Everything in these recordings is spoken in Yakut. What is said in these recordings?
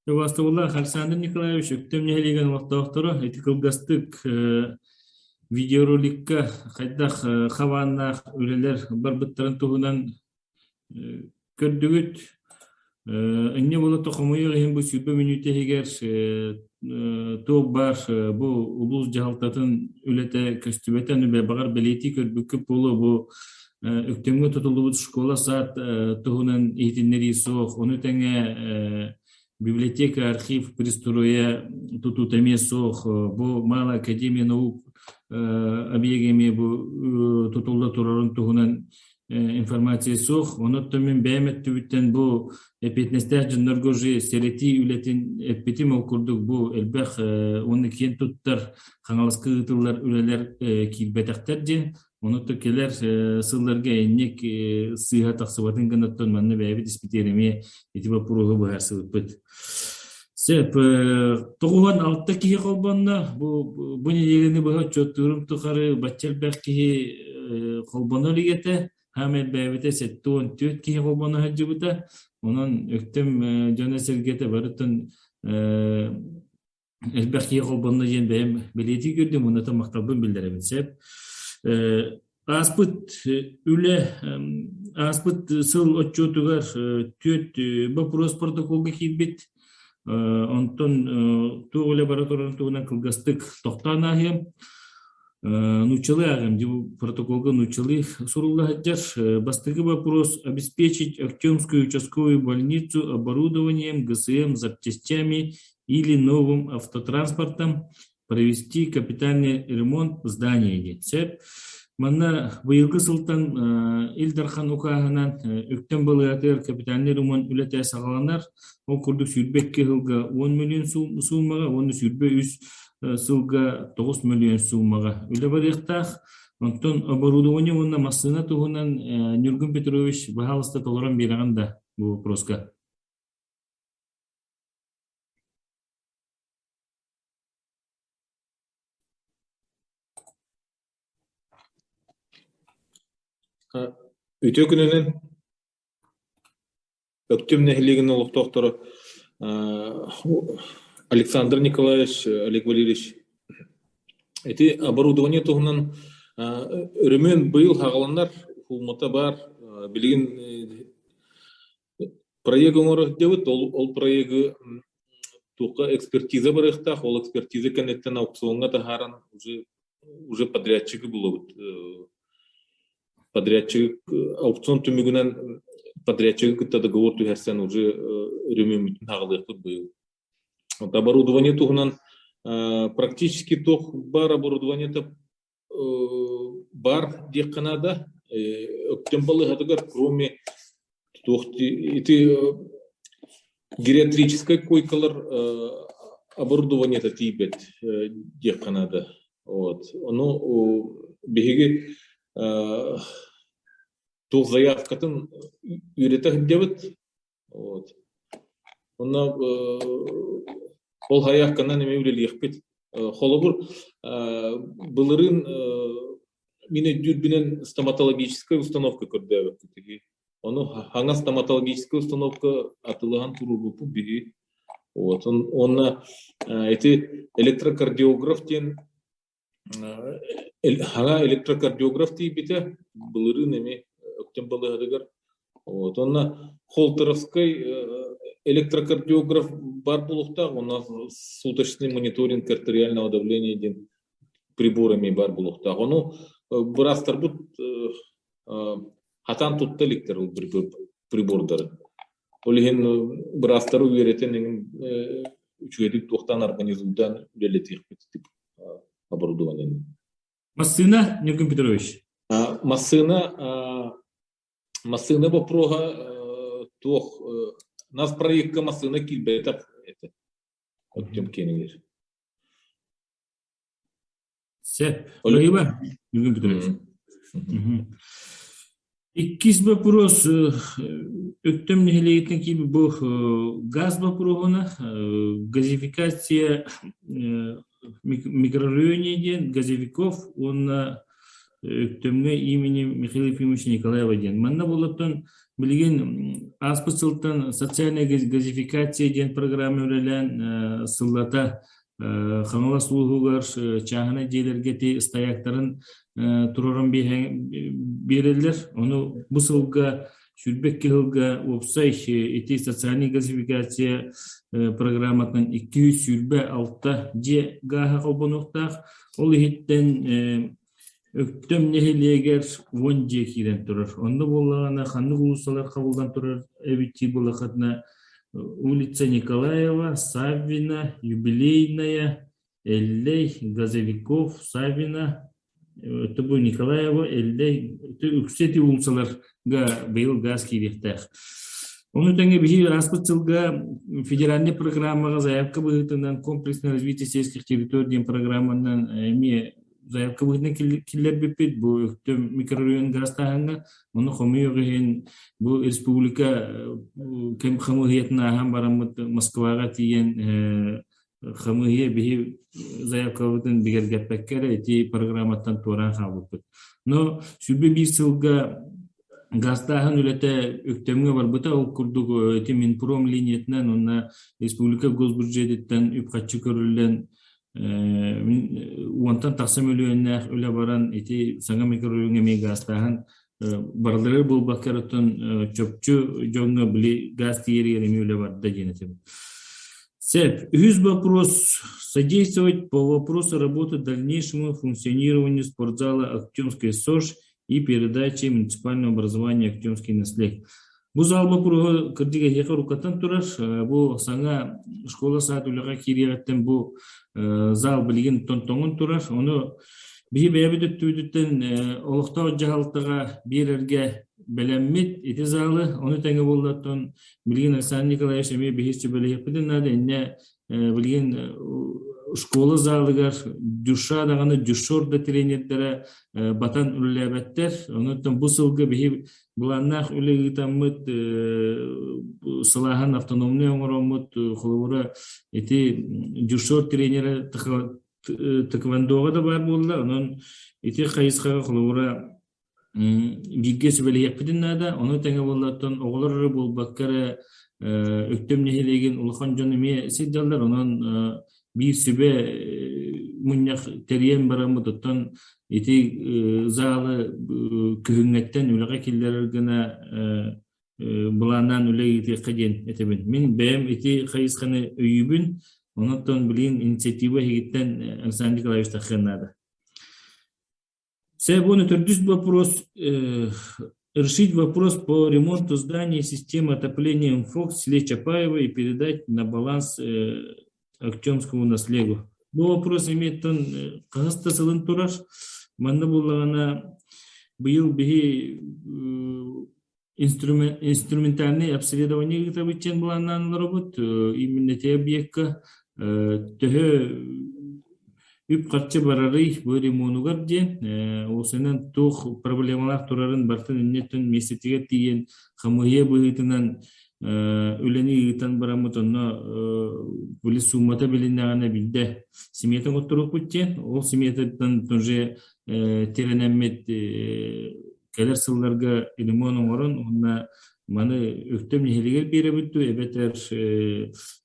Убастабыллаах Александр Николаевич, Өктөм нэһилиэгин олохтоохторо ити кылгастык видеороликка хайдах хабааннаах үлэлэр барбыттарын туһунан көрдүгүт. Инньэ буола хомойуох иһин бу 20 мүнүүтэ иһигэр туох баар бу улуус дьаһалтатын үлэтэ көстүбэтэ, аны баҕар бэлиэтии көрбүккүт буолуо бу Өктөмҥө тутуллубут школа-сад туһунан иһитиннэрии суох, ону тэҥэ библиотека, архив пристроя тутуута эмиэ суох. Бу Малая академия наук объега эмиэ бу тутулла турарын туһунан информация суох. Онон мин бэйэм өттүбүттэн бу эппиэтинэстээх дьоннорго уже сэрэтии үлэтин эппитим. Ол курдук бу элбэх уонна киэн туттар Хаҥаласка ыытыллар үлэлэр киирбэтэхтэр диэн. Ону то кэлэр сылларга инник сыыһа тахсыбатын гынаттан манна бэйэбит испитигэр эмиэ ити боппуруоһу быһаарсыбыппыт. Сөп, 96 киһи холбонно. Бу бу нэдиэлэни быһа отчуоттуурум тухары бачча элбэх киһи холбоно илик этэ. Хаам элбээбитэ 74 киһи холбоно сылдьыбыта. Онон Өктөм дьоно-сэргэтэ барытын элбэх киһи холбонно диэн бэйэм бэлиэтии көрдүм уонна махталбын биллэрэбин сөп. Ааспыт үлэ ааспыт сыл отчуотугар түөрт боппуруос протоколга киирбит. Онтон туох үлэ бара турарын туһунан кылгастык тохтоон ааһыам. Нууччалыы ааҕыам, бу протоколга нууччалыы сурулла сылдьар. Бастакы вопрос обеспечить Артемскую участковую больницу оборудованием, ГСМ, запчастями или новым автотранспортом провести капитальный ремонт здания диэн сөп. Манна быйылгы сылтан Ил Дархан укааһынан Өктөм балыыһатыгар капитальный ремонт үлэтэ саҕаланар. Ол курдук 22 сылга 10 миллион суумаҕа уонна 23 сылга 9 миллион суумаҕа үлэ барыахтаах. Онтон оборудование уонна массыына туһунан Ньургун Петрович баһаалыста толорон биэрэҕин да бу вопроска? Үтүө күнүнэн Өктөм нэһилиэгин олохтоохторо Александр Николаевич, Олег Валерьевич ити оборудование туһунан өрөмүөн быйыл хаҕаланар хуумата баар билигин Проект оҥоро сылдьабыт, ол ол проегы туохха экспертиза барыахтаах, ол экспертиза кэнниттэн аукциоҥҥа таһааран уже уже подрядчигы булабыт. Подрядчик аукцион түмүгүнэн подрядчигы кытта договор түһэрсэн уже өрөмүөммүтүн аҕалыахпыт быйыл. Вот оборудование туһунан практически туох баар оборудованиета Бар диэххэ наада. Өктөм балыыһатыгар кроме туох ити гериатрическай койкалар оборудованиета тиийбэт диэххэ наада. Вот. Ону биһиги туох заявкатын үөрэтэ сылдьабыт. Вот. Онно ол хайаакканан эмиэ үлэлиэхпит. Холобур, былырыын мин өйдүүрбүнэн стоматологическай установка көрдөөбөппүт үһү. Ону хаҥас стоматологическай установка атылыһан туруорбуппут биһи. Вот. Уонна ити электрокардиограф диэн Хаҥа электрокардиограф тиийбитэ, былырыын эмиэ Өктөм балыыһатыгар. Вот уонна Холтеровскай электрокардиограф баар буолуохтаах, уонна суточный мониторинг артериального давления диэн прибор эмиэ баар буолуохтаах. Ону быраастарбыт хатаан тутта иликтэр ол прибордары. Ол иһин быраастары үөрэтэн эҥин үчүгэйдик туохтаан организуйдаан үлэлэтиэхпит оборудованиены. Массыына, Ньургун Петрович? Массыына, массыына боппуруоһа туох, нас проекка массыына киирбэтэх этэ. Өттүм киэнигэр. Сөп. Спасибо, Ньургун Петрович. Иккис боппуруос Өктөм нэһилиэгиттэн киирбит бу газ боппуруоһуна газификация микрорайоне диэн Газовиков уонна Өктөмҥө имени Михаила Ефимовича Николаева диэн. Манна буолуттан Билигин ааспыт сылтан социальная газификация диэн программа үлэлээн сыллата Хаҥалас улууһугар чааһынай дьиэлэргэ ити стояктарын туруоран биэрэллэр. Ону бу сылга 22 сылга уопсай ити социальная газификация программатынан 226 дьиэ гааһа холбонуохтаах. Ол иһиттэн Өктөм нэһилиэгэр 10 дьиэ киирэн турар. Онно буоллаҕына ханнык уулуссалар хабыллан турар эбит дии буоллаххытына улица Николаева, Саввина, Юбилейная, Эллэй, Газовиков, Саввина, это бу Николаева, Эллэй, үксэ ити уулуссаларга быйыл газ киириэхтээх. Ону тэҥэ биһиги ааспыт сылга федеральнай программаҕа заявка быһыытынан комплексное развитие сельских территорий диэн программанан эмиэ заявка быһыытынан киллэрбиппит. Бу Өктөм микрорайон гаастааһыҥҥа. Ону хомуйуох иһин бу республика кэм хамыыһыйатын ааһан бараммыт Москваҕа тиийэн хамыыһыйа биһи заявкабытын бигэргэппэккэ эрэ ити программаттан туораан хаалбыппыт. Но 21 сылга Газтааһын үлэтэ Өктөмҥө барбыта, ол курдук ити Минпром линиятынан уонна республика госбюджетиттэн үп-харчы көрүллэн уонтан тахса мөлүйүөннээх үлэ баран ити саҥа микрорайоҥҥа эмиэ газтааһын барыларыгар буолбакка эрэ оттон чопчу дьоҥҥо били газ тиийэригэр эмиэ үлэ барда диэн этим. Сеп, үһүс вопрос. Содействовать по вопросу работы дальнейшему функционированию спортзала Актемской СОЖ и передачи муниципального образования Актемский наследие. Бу зал боппуруоһу кырдьык эһиэхэ уруккаттан турар. Бу саҥа школа саад үлэҕэ киириэҕиттэн бу зал билигин тонтоҥун турар. Ону биһи бэйэбит өттүбүтүттэн олохтоох дьаһалтаҕа биэрэргэ бэлэммит ити залы. Ону тэҥэ буоллаттан билигин Александр Николаевич эмиэ биһи сүбэлэһиэхпитин наада. Инньэ билигин школа залыгар дюша даҕаны дюшор да тренердэрэ батан үлэлээбэттэр. Онон бу сылга биһи былааннаах үлэ ыытаммыт, сылааһын автономнай оҥороммут, холобура ити дюшор тренерэ тэквондоҕа да баар буолла. Онон ити хайысхаҕа холобура бииргэ сүбэлэһиэхпитин наада. Ону тэҥэ буоллартан оҕолор эрэ буолбакка эрэ Өктөм нэһилиэгин улахан дьон эмиэ сылдьаллар. Онон биир сүбэ мунньах тэрийэн бараммыт оттон ити залы күһүҥҥэттэн үлэҕэ киллэрэр гына былааннаан үлэ ыытыахха диэн этэбин. Мин бэйэм ити хайысханы өйүүбүн. Онон билигин инициатива эһигиттэн Александр Николаевич тахсыан наада. Сегодня төрдүс вопрос. Решить вопрос по ремонту здания системы отопления МФОК в селе Чапаево и передать на баланс Артемскому наслегу. Бу вопрос имеет хаһыс да сылын турар. Манна буоллаҕына быйыл биһи инструментальный обследование ыытабыт диэн былааннаан олоробут. Именно ити объекка төһө үп-харчы барарый бу ремонугар диэн уопсайынан туох проблемалаах турарын барытын иннеттэн миэстэтигэр тиийэн хамыыһыйа быһыытынан үлэни ыытан бараммыт онно били суумата билиннэҕинэ биирдэ смета оҥотторуохпут диэн ол сметаттан уже тирэнэммит кэлэр сылларга ремонт оҥорон уонна маны Өктөм нэһилиэгэр биэрэбит дуу эбэтэр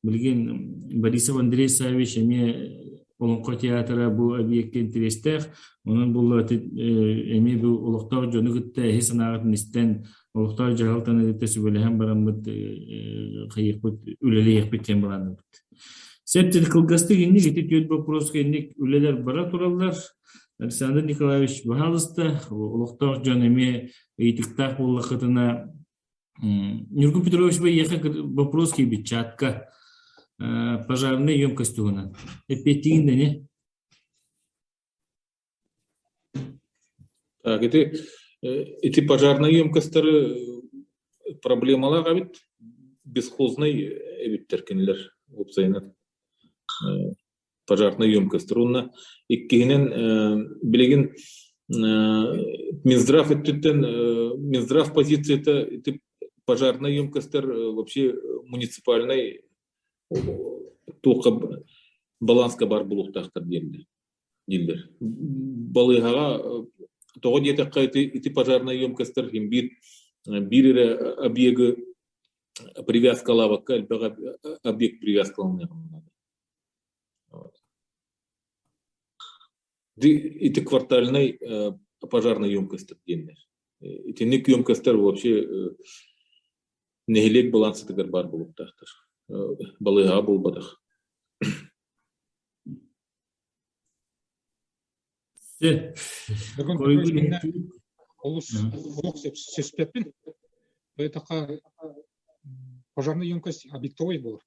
билигин Борисов Андрей Саввич эмиэ Олоҥхо театра бу объекка интэриэстээх. Онон буолла эмиэ бу олохтоох дьону кытта эһи санааҕытын истэн олохтоох дьаһалтаны кытта сүбэлэһэн бараммыт хайыахпыт үлэлиэхпит диэн былааннабыт. Септин кылгастык инник ити түөрт боппуруоска инник үлэлэр бара тураллар. Александр Николаевич, баһаалыста, олохтоох дьон эмиэ ыйытыктаах буоллаххытына, Ньургун Петрович эйиэхэ вопрос киирбит чатка пожарная емкость туһунан. Эппиэттиигин да не? Так, ити пожарная емкостары проблемалаах эбит, бесхознай эбиттэр кинилэр уопсайынан. Пожарная емкость уонна иккиһинэн билигин Минздрав өттүттэн Минздрав позицията ити пожарная емкостар вообще муниципальнай туохха баланска баар буолуохтаахтар диэн дииллэр. Балыыһаҕа тоҕо диэтэххэ ити пожарная емкостар син биир Биир эрэ объегы привязкалаабакка элбэх объект привязкаланыаҕын наада. Ити квартальнай пожарная емкость диэннэр. Итинник емкостар вообще нэһилиэк балансатыгар баар буолуохтаахтар. Балыыһаҕа буолбатах. Олус олох сөспөппүн. Тойтаха пожарная емкость объектовой буолар.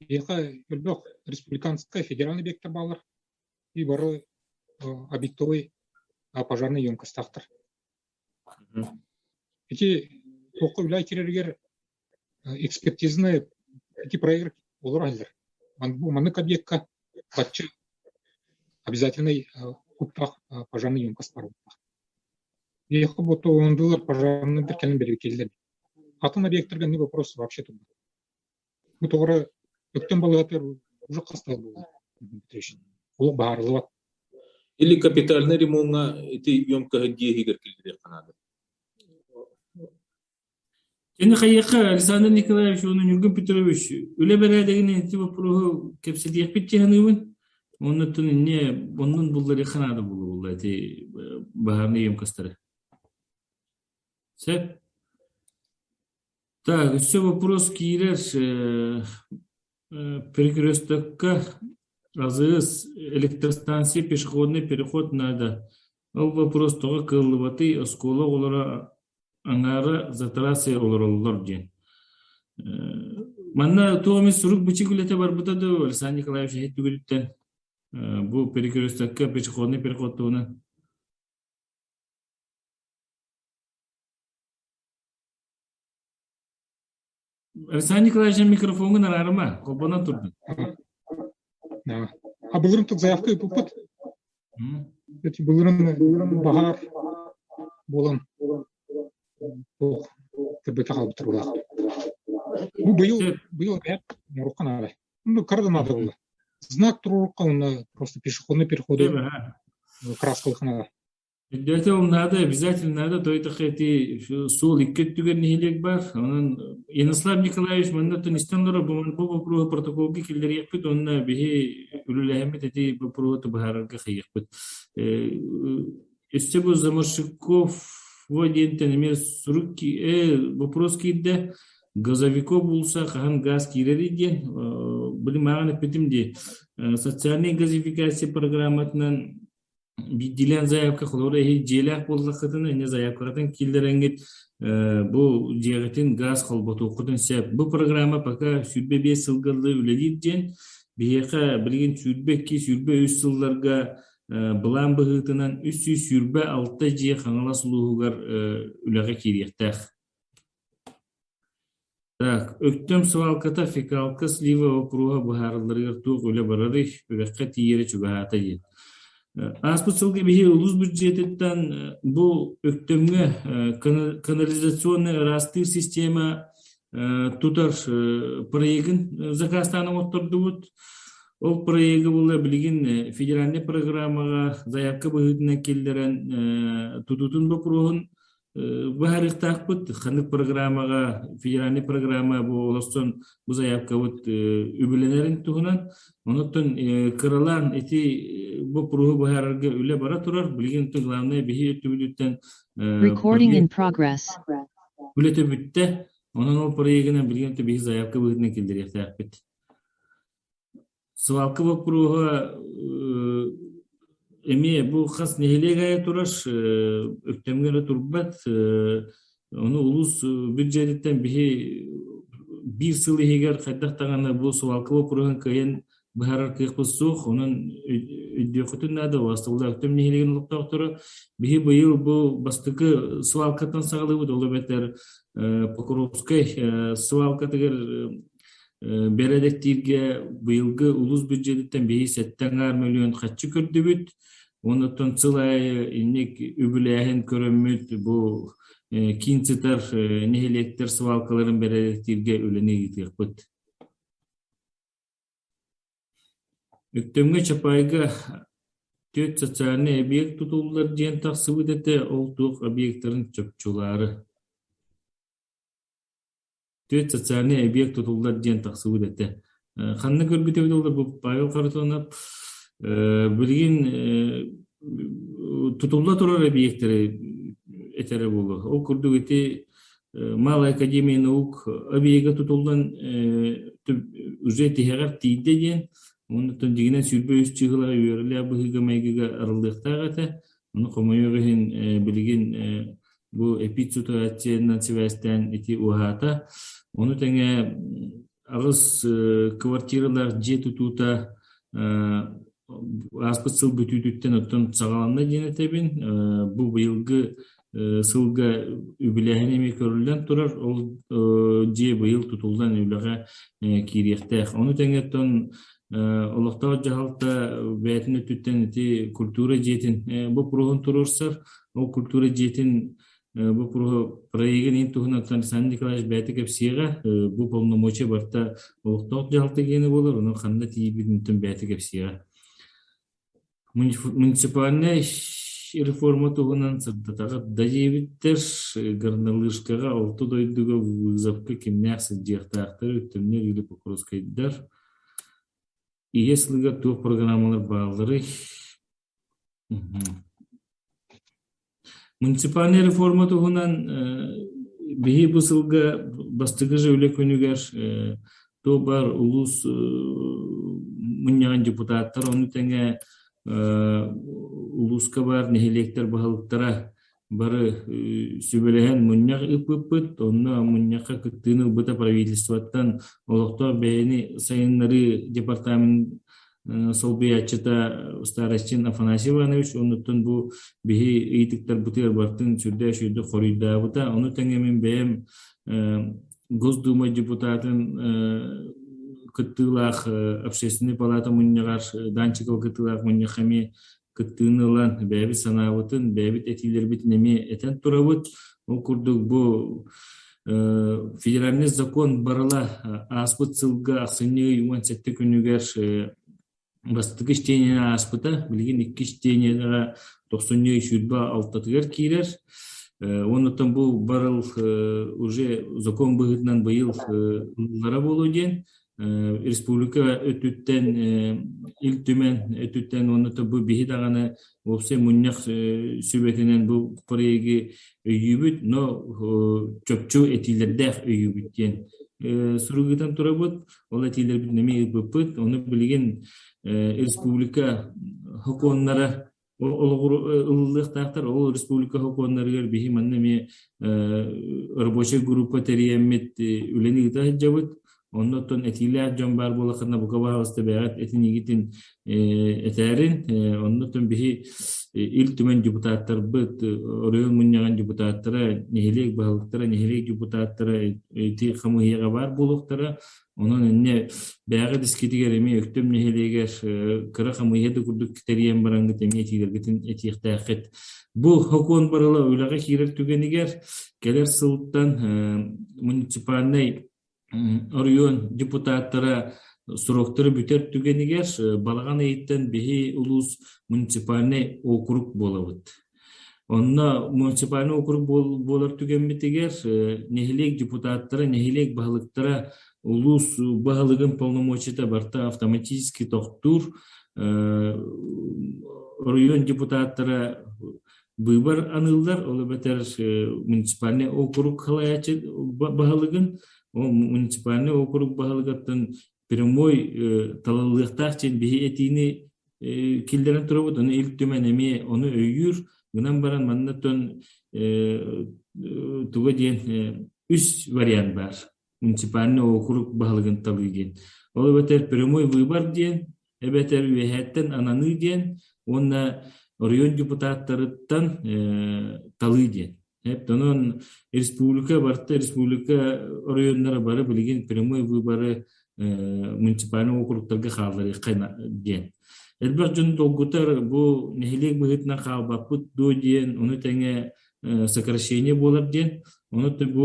Биһиэхэ элбэх республиканскай федеральный объектар бааллар. И бары объектовой пожарный емкостаахтар. Ити туохха үлэ кирэригэр экспертизаны ити проект олор аһыллар. Маннык объекка бачча обязательный куттаах пожарный емкость бар буоллах. Биһиэхэ бу ондулар пожарный кэлин бэрикиллэр. Атын объекттарга не вопрос вообще тут. Бу тоҕо Өктөм балыгатыгар уже хастал буолла. Олох баарылыбат. Или капитальный ремонтҥа ити емкоһы дьиэ иһигэр киллэриэххэ наада. Кини хайыахха Александр Николаевич уонна Ньургун Петрович үлэ бэрээдэгин ити боппуруоһу кэпсэтиэхпит дии саныыбын. Оннуттан инньэ оннун булларыахха наада буолла ити баһаарынай емкостары. Сөп. Так, өссө вопрос киирэр. Перекрестокка АЗС электростанция пешеходный переход надо. Ол вопрос тоҕо кыаллыбатый оскуола оҕолоро аҥаара за трассой олороллор диэн. Манна туох эмит сурук-бичик үлэтэ барбыта дуу, Александр Николаевич иһит түгүлүттэн бу перекрестокка пешеходный переход туһунан? Александр Николаевич микрофоҥҥун араарыма, холбонон турдун. А былырын тут заявка ыыппыппыт. Эти былырын баһаар буолан туох кырбыта хаалбыттар булаах. Бу быйыл быйыл опять оҥоруохха наада. Ну, кара да надо было. Знак туруорукка уонна просто пешеходный переходы краскалыха надо. Өйдөөтө ол наада, обязательно наада, той ити суол икки өттүгэр нэһилиэк баар. Онон Ярослав Николаевич манна оттон истэн олорор бу бу боппуруоһу протоколга киллэриэхпит уонна биһи үлэлэһэммит ити боппуруоһу быһаарарга хайыахпыт. Өссө бу Заморщиков диэнтэн эмиэ сурук вопрос киирдэ. Газовиков булса хаһан газ киирэрий диэн били мааҕын эппитим дии. Социальная газификация программатынан Биирдиилээн заявка холобура эһи дьиэлээх буоллаххытына инньэ заявкаҕытын киллэрэҥҥит бу дьиэҕитин газ холботуоххутун сөп. Бу программа пока 25 сылга дылы үлэлиир диэн биһиэхэ билигин 22, 23 сылларга былаан быһыытынан 326 дьиэ Хаҥалас улууһугар үлэҕэ киириэхтээх. Так, Өктөм свалката фекалка слива боппуруоһа быһаарылларыгар туох үлэ барарый, үрэххэ тиийэрэ чугаһаата диэн. Ааспыт сылга биһи улуус бюджетыттан бу Өктөмҥө канализационнай ыраастыыр система тутар проегын заказтаан оҥоттордубут. Ол проегы була билигин федеральнай программаҕа заявка быһыытынан киллэрэн тутуутун боппуруоһун Быһаарыахтаахпыт ханнык программаҕа федеральный программа бу олорсон бу заявкабыт үбүлэнэрин туһунан. Онуттан кыралаан ити боппуруоһу быһаарарга үлэ бара турар. Билигин главное биһи өттүбүтүттэн Recording in progress. үлэтэ бүттэ. Онон ол проегынан билигин биһи заявка быһыытынан киллэриэхтээхпит. Свалка боппуруоһа эмиэ бу хас нэһилиэк аайы турар, Өктөмҥө эрэ турбат. Ону улуус бюджетиттэн биһи биир сыл иһигэр хайдах даҕаны бу свалка боппуруоһун кыайан быһаарар кыахпыт суох. Онон өйдүөххүтүн наада, Убаастабыллаах Өктөм нэһилиэгин олохтоохторо биһи быйыл бу бастакы свалкаттан саҕалыыбыт, ол эбэтэр Покровскай свалкатыгар Бэрэдэктииргэ быйылгы улуус бюджетиттэн биһи 7,5 мөлүйүөн харчы көрдүбүт. Онуттан сыл аайы инник үбүлээһин көрөммүт бу киин сытар нэһилиэктэр свалкаларын бэрэдэктииргэ үлэни ыытыахпыт. Өктөмҥө Чапайга түөрт социальнай объект тутуллар диэн тахсыбыт этэ, ол туох объектарын чопчулаары. Түөрт социальнай эбийиэк тутуллар диэн тахсыбыт этэ. Ханна көрбүт эбит олор бу Павел Харитонов билигин тутулла турар эбийиэктэри этэрэ буолуо. Ол курдук ити Малая Академия наук объега тутуллан уже тиһэҕэр тиийдэ диэн, оннуттан дьиҥинэн 23 чыһыла үөрэлээх быһыыга-майгыга арыллыахтаах этэ. Ону хомойуох иһин билигин бу эпидситуациянан сибээстээн ити уһаата. Ону тэҥэ аҕыс квартиралаах дьиэ тутуута ааспыт сыл бүтүүтүттэн оттон саҕаланна диэн этэбин. Бу быйылгы сылга үбүлээһин эмиэ көрүллэн турар. Ол дьиэ быйыл тутуллан үлэҕэ киириэхтээх. Ону тэҥэ оттон олохтоох дьаһалта бэйэтин өттүттэн ити культура дьиэтин боппуруоһун туруорсар. Ол культура дьиэтин боппуруоһу проегын иһин туһунан Александр Николаевич бэйэтэ кэпсиэҕэ. Бу полномочия барыта олохтоох дьаһалта гиэнэ буолар, онон ханна тиийбитин бэйэтэ кэпсиэҕэ. Муниципальнай реформа туһунан сырдатаҕыт да диэбиттэр, Горнолыжкаҕа орто дойдуга вызовка кимнээх сылдьыахтаахтар Өктөмнөр или Покровскайдар Ийэ сылыгар туох программалар баалларый? Муниципальнай реформа туһунан биһи бу сылга бастакы же үлэ күнүгэр туох баар улуус мунньаҕын депутаттар, ону тэҥэ улууска баар нэһилиэктэр баһылыктара бары сүбэлэһэн мунньах ыыппыппыт. Онно мунньахха кыттыыны ылбыта правительствоттан олохтоох бэйэни сайыннарыы департамент солбуйааччыта Старостин Афанасий Иванович оннуттан бу биһи ыйытыктарбытыгар бартын сүрдээх үчүгэйдик хоруйдаабыта. Ону тэҥэ мин бэйэм Госдума депутатын кыттыылаах общественнай палата мунньаҕар Данчикова кыттыылаах мунньахха эмиэ кыттыыны ылан бэйэбит санаабытын, бэйэбит этиилэрбитин эмиэ этэн турабыт. Ол курдук бу федеральный закон барыла ааспыт сылга ахсынньы ый 17 күнүгэр бастакы чтениены ааспыта. Билигин иккис чтениеҕэ тохсунньу ый 26-тыгар киирэр. Оннуттан бу барыл уже закон быһыытынан быйыл ылыллара буолуо диэн республика өттүттэн Ил Түмэн өттүттэн уонна бу биһи даҕаны уопсай мунньах сүбэтинэн бу проегы өйүүбүт, но чопчу этиилэрдээх өйүүбүт диэн сурук ыытан турабыт. Ол этиилэрбитин эмиэ ыыппыппыт. Ону билигин республика сокуоннара ылыллыахтаахтар. Ол республика сокуоннарыгар биһи манна эмиэ рабочай группа тэрийэммит үлэни ыыта сылдьабыт. Онно оттон этиилээх дьон баар буоллаххына бука баһаалыста бэйэҕит этиниигитин этээрин. Онно оттон биһи Ил Түмэн депутаттарбыт, оройуон мунньаҕын депутаттара, нэһилиэк баһылыктара, нэһилиэк депутаттара ити хамыыһыйаҕа баар буолуохтара. Онон инньэ бээҕи дискитигэр эмиэ Өктөм нэһилиэгэр кыра хамыыһыйа да курдук тэрийэн бараҥҥыт эмиэ этиилэргитин этиэхтээххит. Бу сокуон барыла үлэҕэ киирэр түгэнигэр кэлэр сылтан муниципальнай оройуон депутаттара сроктары бүтэр түгэнигэр балаҕан ыйыттан биһи улуус муниципальнай округ буолабыт. Онно муниципальнай округ буолар түгэммитигэр нэһилиэк депутаттара, нэһилиэк баһылыктара улуус баһылыгын полномочията барыта автоматически тохтуур. Оройуон депутаттара быыбар аныыллар, ол эбэтэр муниципальнай округ халайааччы баһылыгын, ол муниципальнай округ баһылыгыттан прямой талыллыахтаах диэн биһи этиини киллэрэн турабыт, ону Ил Түмэн эмиэ ону өйүүр. Гынан баран манна туга диэн үс вариант баар. Муниципальный округ баһылыгын талыы диэн. Ол эбэтэр прямой выбор диэн, эбэтэр үөһээттэн ананыы диэн уонна оройуон депутаттарыттан талыы диэн. Онон республика барыта республика оройуоннара бары билигин прямой выборы муниципальный округтарга хаалларыахха диэн. Элбэх дьон долгутар бу нэһилиэк быһыытынан хаалбаппыт дуо диэн, ону тэҥэ сокращение буолар диэн. Ону бу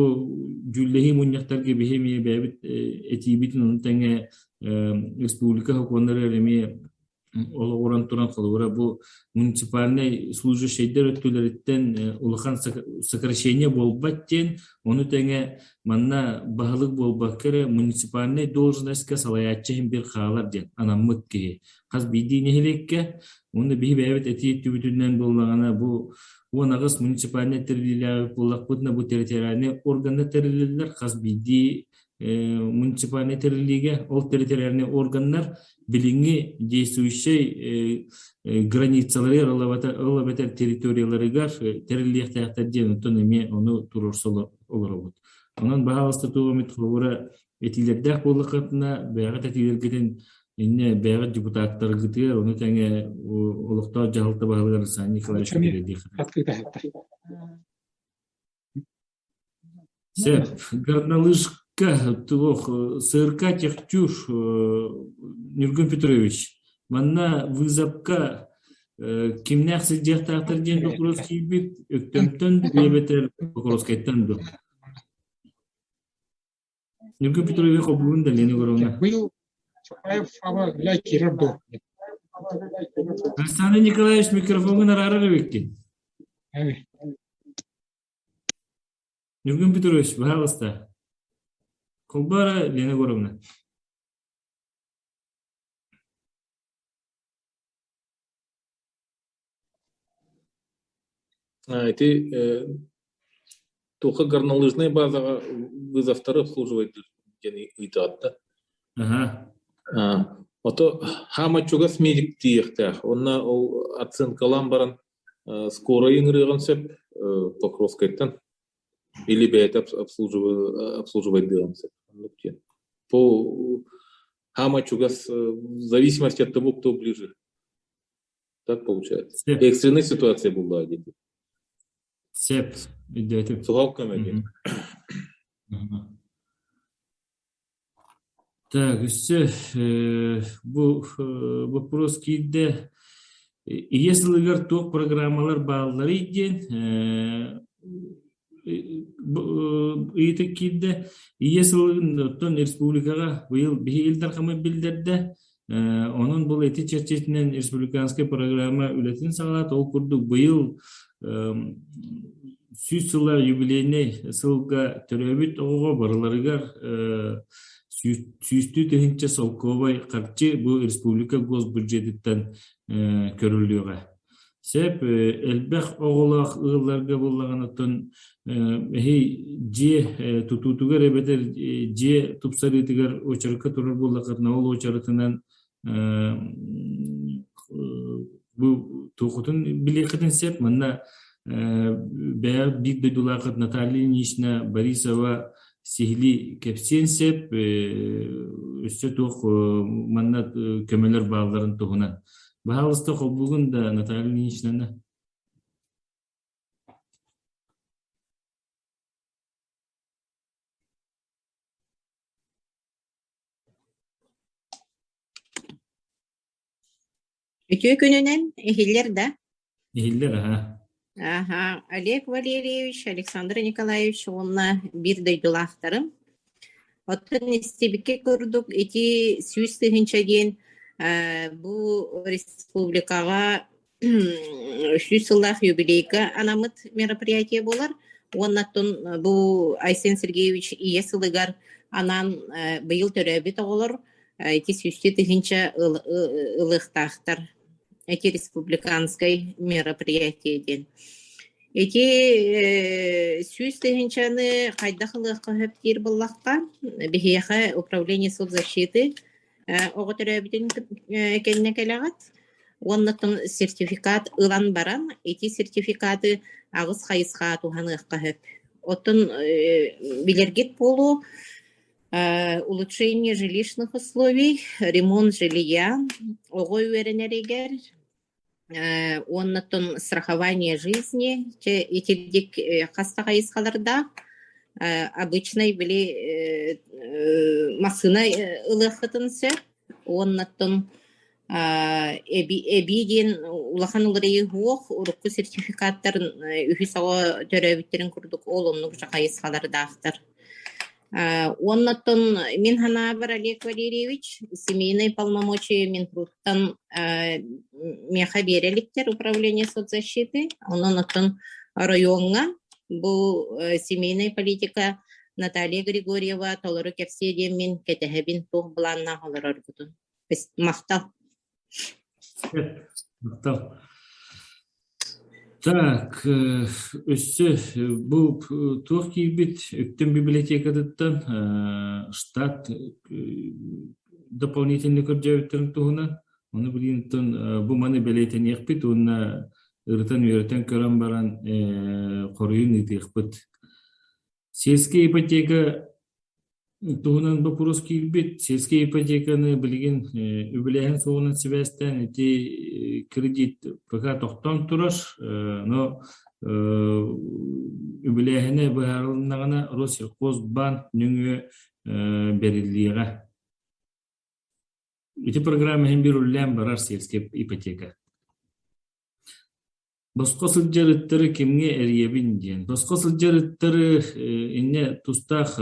дьүүллэһии мунньахтарга биһи эмиэ бэйэбит этиибитин ону тэҥэ республика сокуоннарыгар эмиэ. Олоҕуран туран холобура бу муниципальнай служащайдар өттүлэриттэн улахан сокращение буолбат диэн, ону тэҥэ манна баһылык буолбакка эрэ муниципальнай должностька салайааччы иһин бир хаалар диэн анаммыт киһи. Хас биирдии нэһилиэккэ уонна биһи бэйэбит этии өттүбүтүнэн буоллаҕына бу 18 муниципальнай тэриллиилээх буоллахпытына бу территориальнай органнар тэриллэллэр хас биирдии муниципальнай тэриллиигэ ол территориальнай органнар билиҥҥи действующай границаларыгар ол эбэтэр территорияларыгар тэриллиэхтээхтэр диэн оттон эмиэ ону туруорса олоробут. Онон баһаалыста туох эмит холобура этиилэрдээх буоллаххытына бэйэҕит этиилэргитин инньэ бэйэҕит депутаттаргытыгар ону тэҥэ олохтоох дьаһалта баһылыгар Александр Николаевич Сөп. Горнолыжка туох СРК Техтюр Ньургун Петрович манна вызовка кимнээх сылдьыахтаахтар диэн боппуруос киирбит Өктөмтөн эбэтэр Покровскайтан дуо? Ньургун Петрович холбуурун да Лена Егоровна. Быйыл Чапаев Фава үлэ киирэр дуо? Александр Николаевич микрофоҥҥун араарар эбиккин. Ньургун Петрович, баһаалыста. Холбоо Лена Егоровна. Ити туохха горнолыжнай базаҕа вызовтары обслуживать диэн ыйытаат да. Ото хаама чугас медик тиийиэхтээх. Онно ол оценкалаан баран Скорай ыҥырыаҕын сөп Покровскайтан или бэйэтэ обслуживайдыаҕын сөп. Оннук диэн. По хаама чугас в зависимости от того, кто ближе. Так получается. Экстренная ситуация была где-то. Сөп. Өйдөөтүм. Суһал көмө диэн. Так, өссө бу боппуруос киирдэ. Ийэ сылыгар туох программалар баалларый диэн ыйытык киирдэ. Ийэ сылын оттон республикаҕа быйыл биһи Ил Дархаммыт биллэрдэ. Онон бұл ити чэрчитинэн республиканскай программа үлэтин саҕалаат. Ол курдук быйыл 100 сыллар юбилейнай сылга төрөөбүт оҕоҕо барыларыгар сүүстүү тыһыынча солкуобай харчы бу республика госбюджетыттан көрүллүөҕэ. Сөп, элбэх оҕолоох ыалларга буоллаҕына эһи дьиэ тутуутугар эбэтэр дьиэ тупсарыытыгар уочаракка турар буоллаххытына, ол уочаратынан бу туохутун билиэххитин сөп. Манна бэйэ биир дойдулааххыт Наталья Ильинична Борисова сиһилии кэпсиэн сөп, өссө туох манна көмөлөр баалларын туһунан. Баһаалыста холбуугун да Наталья Ильиничнаны. Үтүө күнүнэн иһиллэр да? Иһиллэр, аһа. Аха, Олег Валерьевич, Александр Николаевич уонна биир дойдулаахтарым. Оттон истибиккэ курдук ити 100 000 диэн бу республикаҕа 100 сыллаах юбилейга анаммыт мероприятие буолар. Уонна оттон бу Айсен Сергеевич ийэ сылыгар анаан быйыл төрөөбүт оҕолор ити сүүстүү тыһыынча ылыахтаахтар. Эти республиканскай мероприятие диэн. Ити 100 тыһыынчаны хайдах ылыахха сөп диир буоллахха, биһиэхэ управление соцзащиты оҕо төрөөбүтүн кэннэ кэлэҕит уонна сертификат ылан баран ити сертификаты аҕыс хайысхаҕа туһаныахха сөп. Оттон билэргит буолуо улучшение жилищных условий, ремонт жилья, оҕо үөрэнэригэр уонна страхование жизни чэ итирдик хас да хайысхалардаах обычный били массыына ылыаххытын сөп уоннаттан эбии диэн улахан уларыйыы суох урукку сертификаттар үһүс оҕо төрөөбүттэрин курдук ол оннук хайысхалардаахтар. Уоннаттан мин санаабар Олег Валерьевич семейные полномочия Минтруттан миэхэ биэрэ иликтэр управление соцзащиты. Онон оттон оройуоҥҥа бу семейная политика Наталья Григорьева толору кэпсиэ диэн мин кэтэһэбин туох былааннаах олороргутун. Махтал. Махтал. Так, өссө бу туох киирбит Өктөм библиотекатыттан штат дополнительный көрдөөбүттэрин туһунан ону билигин бу маны бэлиэтэниэхпит уонна ырытан үөрэтэн көрөн баран хоруйун ыытыахпыт. Сельская ипотека туһунан боппуруос киирбит. Сельскэй ипотеканы билигин үбүлээһин суоҕунан сибээстээн ити кредит пока тохтоон турар. Но үбүлээһинэ быһаарылыннаҕына Россельхозбанк нөҥүө бэриллиэҕэ. Ити программа иһин биир үлэлээн барар сельскэй ипотека. Босхо сылдьар ыттары кимҥэ эрийэбин диэн. Босхо сылдьар ыттары инньэ тустаах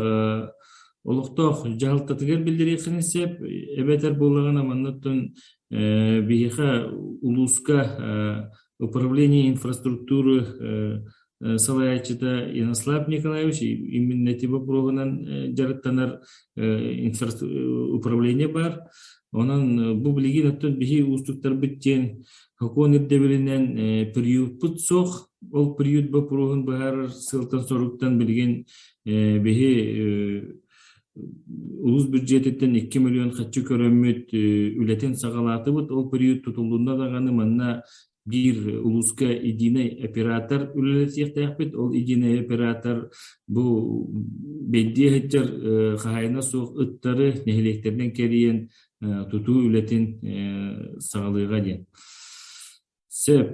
олохтоох дьаһалтатыгар биллэриэххин сөп, эбэтэр буоллаҕына манныттан биһиэхэ улууска управление инфраструктуры салайааччыта Ярослав Николаевич именно ити боппуруоһунан дьарыктанар управление баар. Онон бу билигин оттон биһи уустуктарбыт диэн Сокуон ирдэбилинэн приютпут суох. Ол приют боппуруоһун быһаарар сыалтан-соруктан билигин биһи улуус бюджетиттэн 2 миллион харчы көрөммүт үлэтин саҕалаатыбыт. Ол приют тутуллунна даҕаны манна биир улууска единый оператор үлэлэтиэхтээхпит. Ол единый оператор бу бэйдиэ сылдьар хаһаайына суох ыттары нэһилиэктэринэн кэрийэн тутуу үлэтин саҕалыаҕа диэн. Сөп.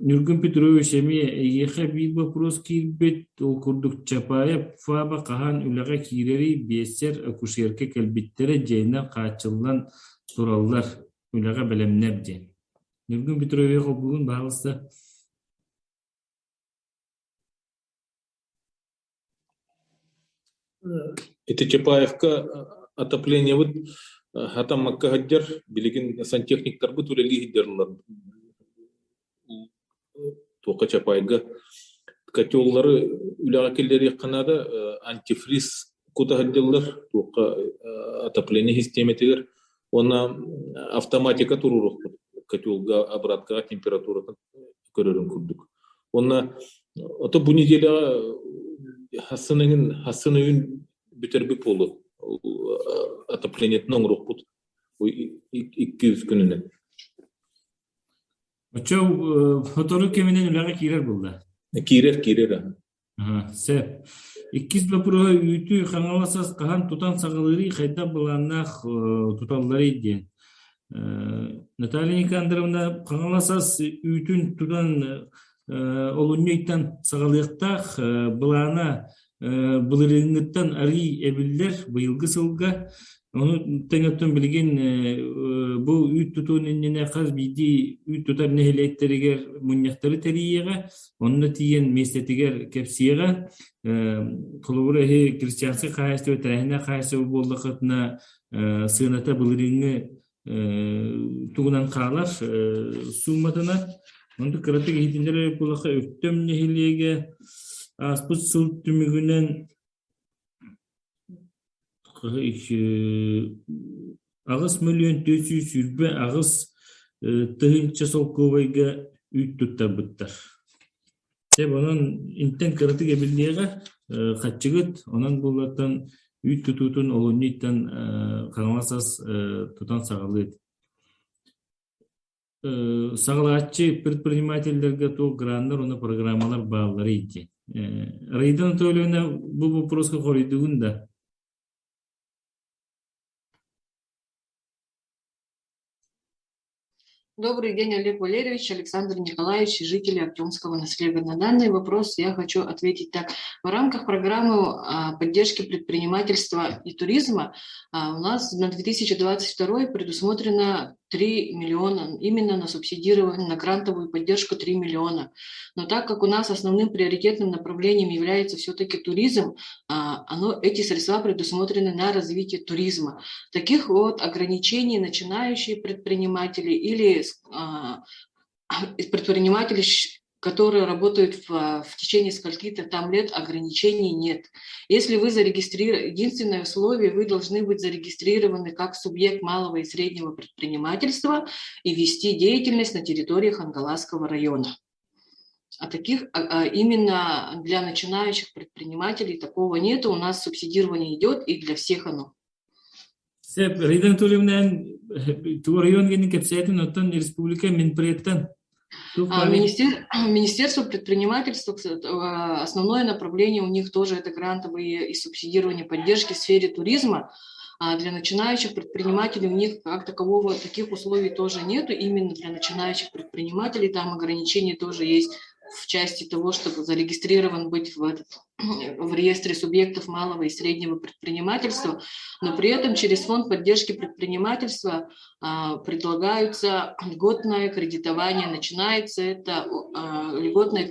Ньургун Петрович эмиэ эйиэхэ биир боппуруос киирбит. Ол курдук Чапаев ФАБа хаһан үлэҕэ киирэрий, биэссэр, акушерка кэлбиттэрэ дьиэнэн хааччыллан тураллар, үлэҕэ бэлэмнэр диэн. Ньургун Петрович холбугун баһаалыста. Ити Чапаевка отоплениебыт хатаммакка сылдьар, билигин сантехниктарбыт үлэлии сылдьаллар. Туохха Чапайга котеллары үлэҕэ киллэриэххэ наада, антифриз кута сылдьаллар туохха отопление систиэмэтигэр уонна автоматика туруоруохпут котелга обраткаҕа температуратын көрөрүн курдук. Уонна ото бу неделяҕа хассын эҥин хассын өйүн бүтэрбит буолуо. Отоплениетын оҥоруохпут 200 күнүнэн. Оччо сотору кэминэн үлэҕэ киирэр буолла. Киирэр, киирэр. Сөп. Иккис боппуруоһа үүтү Хаҥалас ас хаһан тутан саҕалыырый, хайдах былааннаах туталларый диэн. Наталья Никандровна Хаҥалас ас үүтүн тутан олунньу ыйтан саҕалыахтаах былаана былырыыҥҥыттан арыый эбиллэр быйылгы сылга. Ону тэҥэ билигин бу үүт тутуун иннинэ хас биирдии үүт тутар нэһилиэктэригэр мунньахтары тэрийиэҕэ, онно тиийэн миэстэтигэр кэпсиэҕэ. Холобура, эһи крестьянскай хаһаайыстыба тэрээһиннээх хаһаайыстыба буоллаххытына, сыаната былырыыҥҥы тугунан хаалар сууматынан. Онтон кыратык иһитиннэрэр буоллахха, Өктөм нэһилиэгэ ааспыт сыл түмүгүнэн 8 428 тыһыынча солкуобайга үүт туттарбыттар. Дьэ, онон интэн кыратык эбиллиэҕэ хаччыгыт, онон буоллартан үүт тутуутун олунньу ыйтан Хаҥалас ас тутан саҕалыа. Саҕалааччы предпринимателлэргэ туох граннар уонна программалар баалларый диэн. Раида Анатольевна, бу боппуруоска хоруйдугун да? Добрый день, Олег Валерьевич, Александр Николаевич и жители Артемского наслега. На данный вопрос я хочу ответить так. В рамках программы поддержки предпринимательства и туризма у нас на 2022 предусмотрено 3 миллиона, именно на субсидирование, на грантовую поддержку 3 миллиона. Но так как у нас основным приоритетным направлением является все-таки туризм, оно, эти средства предусмотрены на развитие туризма. Таких вот ограничений начинающие предприниматели или предприниматели, которые работают в течение скольки-то там лет, ограничений нет. Если вы зарегистрированы, единственное условие, вы должны быть зарегистрированы как субъект малого и среднего предпринимательства и вести деятельность на территории Хангаласского района. А таких именно для начинающих предпринимателей такого нет. У нас субсидирование идет и для всех оно. Сөп, Рида Анатольевна, район генин кэпсээтин, оттон республика Минпредтен Министерство предпринимательства, основное направление у них тоже это грантовые и субсидирование поддержки в сфере туризма. А для начинающих предпринимателей у них как такового таких условий тоже нету. Именно для начинающих предпринимателей там ограничения тоже есть в части того, чтобы зарегистрирован быть в реестре субъектов малого и среднего предпринимательства, но при этом через фонд поддержки предпринимательства предлагаются льготное кредитование. Начинается это льготное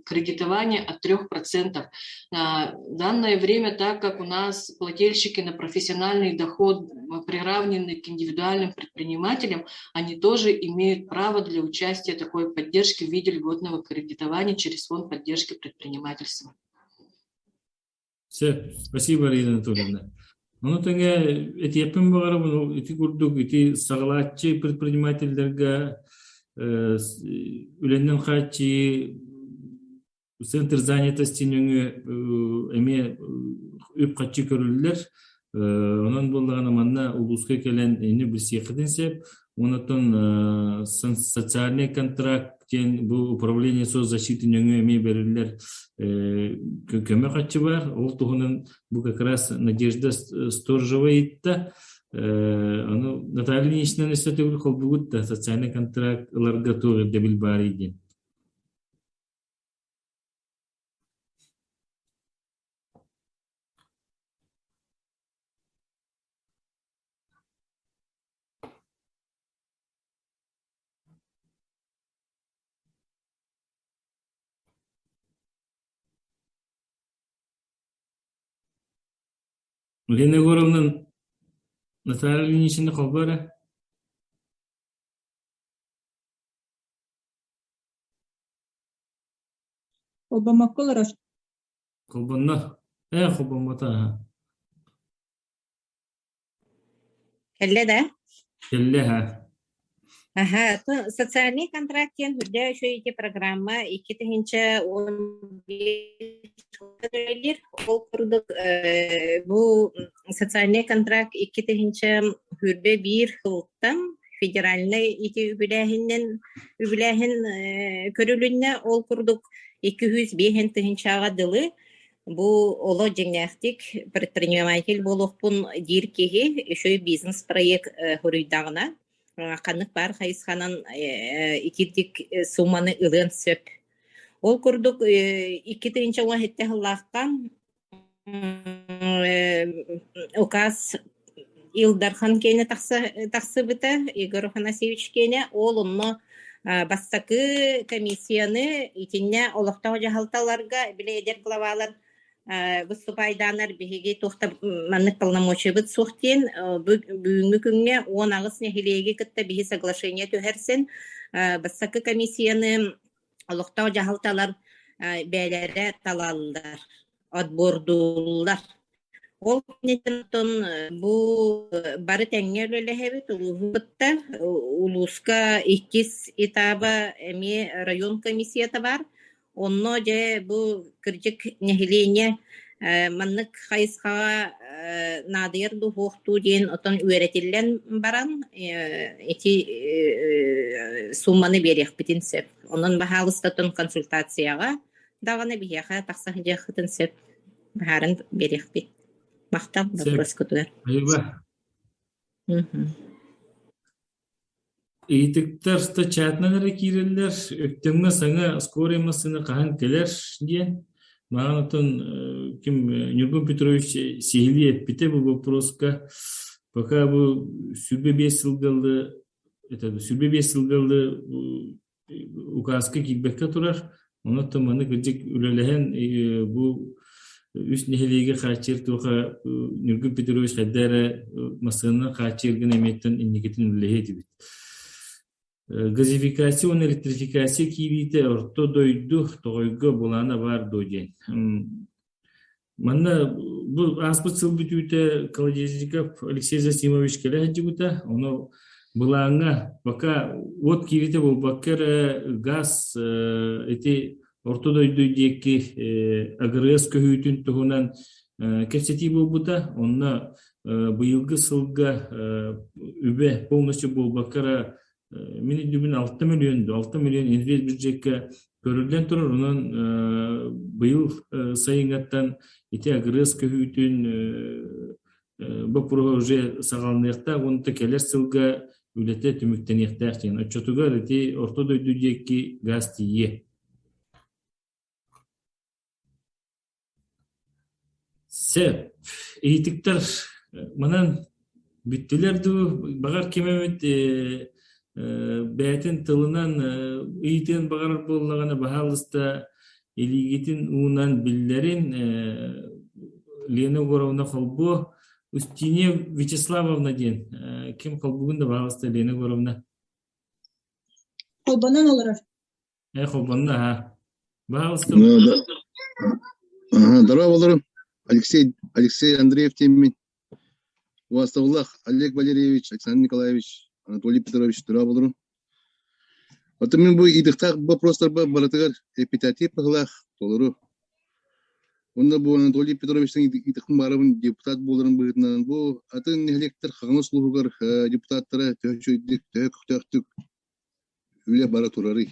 кредитование от 3%. В данное время, так как у нас плательщики на профессиональный доход приравнены к индивидуальным предпринимателям, они тоже имеют право для участия такой поддержки в виде льготного кредитования через фонд поддержки предпринимательства. Все, спасибо, Арина Анатольевна. Ону тэҥэ этиэхпин баҕарабын ити курдук ити саҕалааччы предпринимателлэргэ үлэннэн хааччыйыы центр занятости нөҥүө эмиэ үп-харчы көрүллэр. Онон буоллаҕына манна улууска кэлэн ини билсиэххитин сөп. Онтон социальный контракт диэн бу управление соцзащиты нөҥүө эмиэ бэриллэр көмө харчы баар. Ол туһунан бу как раз Надежда Сторожева ыйытта. Ону Наталья Ильинична өссө төгүл холбугут да социальный контракт ыларга туох ирдэбил баарый диэн. Лена Егоровна Наталья Ильинична холбоо эрэ. Холбоммокко олорор. Холбонно. Ээ, холбоммото аһа. Кэллэ да? Кэллэ аһа. Аха, социальный контракт диэн үрдэ үчүгэй ити программа 2015 үлэлиир. Ол курдук бу социальный контракт 2021 сылтан федеральнай ити үбүлээһиннэн үбүлээһин көрүлүннэ. Ол курдук 205 тыһыынчаҕа дылы бу оло дьиҥнээхтик предприниматель буолуохпун диир киһи үчүгэй бизнес-проект суруйдаҕына ханнык баар хайысханан итирдик сумманы ылыан сөп. Ол курдук 2017 сыллаахха указ Ил Дархан киэнэ тахсыбыта, Егор Афанасьевич киэнэ, ол онно бастакы комиссияны итиннэ олохтоох дьаһалталарга били эдэр главалар выступайдааннар биһиги туох да маннык полномочиябыт суох диэн бүгүҥҥү күҥҥэ 18 нэһилиэги кытта биһи соглашение түһэрсэн бастакы комиссияны олохтоох дьаһалталар бэйэлэрэ талаллар, отбордууллар. Ол кэнниттэн бу бары тэҥҥэ үлэлэһэбит улууһу кытта. Улууска иккис этаба эмиэ район комиссията баар. Онно дьэ бу кырдьык нэһилиэнньэ маннык хайысхаҕа наадыйар дуу суох дуу диэн отон үөрэтиллэн баран ити суумманы биэриэхпитин сөп. Онон баһаалыстатын консультацияҕа даҕаны биһиэхэ тахса сылдьыаххытын сөп. Быһааран биэриэхпит. Махтал боппуруоскутугар. Спасибо. Ыйытыктар чатынан эрэ киирэллэр. Өктөмҥө саҥа скорый массыына хаһан кэлэр диэн. Маҕан оттон ким Ньургун Петрович сиһилии эппитэ бу боппуруоска. Пока бу 25 сылга ылы Это 25 сылга указка киирбэккэ турар. Онон маннык кырдьык үлэлэһэн бу үс нэһилиэги хааччыйар туоха Ньургун Петрович хайда эрэ массыынанан хааччыйаргын эмиэттэн инникитин үлэлэһиэ этибит. Газификация уонна электрификация киириитэ орто дойду тоҕойго былаана баар дуо диэн. Манна бу ааспыт сыл бүтүүтэ Колодезников Алексей Засимович кэлэ сылдьыбыта. Ону былааҥҥа пока уот киириитэ буолбакка эрэ газ ити орто дойду диэки АГРС көһүүтүн туһунан кэпсэтии буолбута. Онно быйылгы сылга үбэ полностью буолбакка эрэ мин өйдүүбүн 6 миллион 6 миллион инвест бюджекка көрүллэн турар. Онон быйыл сайыҥҥаттан ити АГРС көһүүтүн боппуруоһа уже саҕаланыахтаах уонна кэлэр сылга үлэтэ түмүктэниэхтээх диэн. Оччотугар ити орто дойду диэки газ тиийиэ. Сөп. Ыйытыктар манан бүттүлэр дуу, баҕар ким эмит бэйэтин тылынан ыйытыан баҕарар буоллаҕына, баһаалыста илиигитин уунан биллэрин Лена Егоровна холбуо. Устинья Вячеславовна диэн ким холбугун да баһаалыста Лена Егоровна. Холбонон олорор. Холбонно аха. Баһаалыста. Здорово, Алексей, Алексей Андреев диэммин. Убастабыллаах Олег Валерьевич, Александр Николаевич, Анатолий Петрович здорово Оттон мин бу ыйытыктаах боппуруостарбар барытыгар эпитатив быһыылаах толору. Уонна бу Анатолий Петровичтан ыйытыкпын баарабын депутат буоларын быһыытынан бу атын нэһилиэктэр Хаҥалас улууһугар депутаттара төһө үчүгэйдик, төһө көхтөөхтүк үлэ бара турарый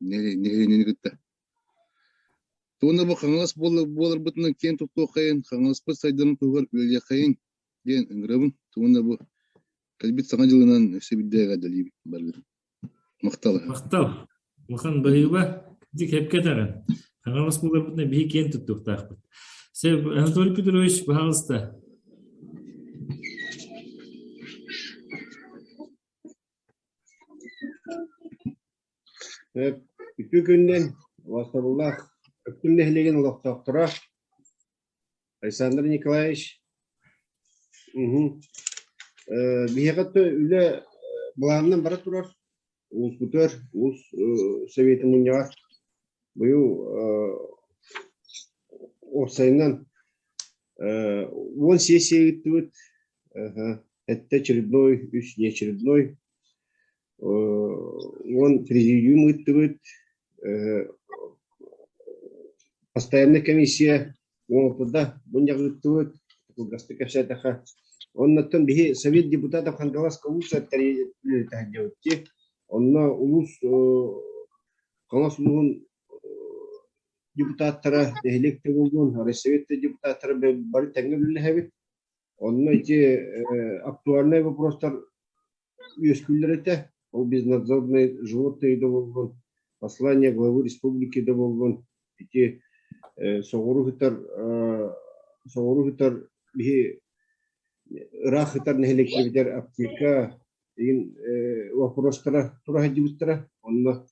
нэһилиэнньэни кытта. Уонна бу Хаҥалас буоларбытынан киэн туттуоххайын, Хаҥаласпыт сайдарын туһугар үлэлиэххэйин диэн ыҥырабын. Уонна бу кэлбит Саҥа дьылынан өссө биирдэ эҕэрдэлиибин барыгытын. Махтал. Махтал. Улахан баһыыба. Дик хепке этэҕин. Хаҥалас буоларбытынан биһи киэн туттуохтаахпыт. Сеп, Анатолий Петрович, пожалуйста. Үтүө күнүнэн убастабыллаах Өктөм нэһилиэгин олохтоохторо Александр Николаевич Биһиэхэ үлэ былаанынан бара турар. Улууспутугар улуус Советын мунньаҕар быйыл уопсайынан 10 сессия ыыттыбыт. Сэттэ очередной, үс неочередной. Уон президиум ыыттыбыт. Постоянная комиссия уопуда мунньах ыыттыбыт. Кылгастык кэпсээтэххэ. Оннуттан биһи Совет депутатов Хангаласка улуус үлэлэтэ дии. Онно улуус Хаҥалас улууһун депутаттара, нэһилиэк да буоллун, Россия депутаттара бары тэҥҥэ үлэлэһэбит. Онно ити актуальнай вопростар үөскүүллэр этэ. Ол безнадзорные животные да буоллун, послание главы республики да буоллун, ити соҕуруу сытар соҕуруу сытар биһи ыраах сытар нэһилиэктэрбитигэр аптека игин вопростара тура сылдьыбыттара. Онно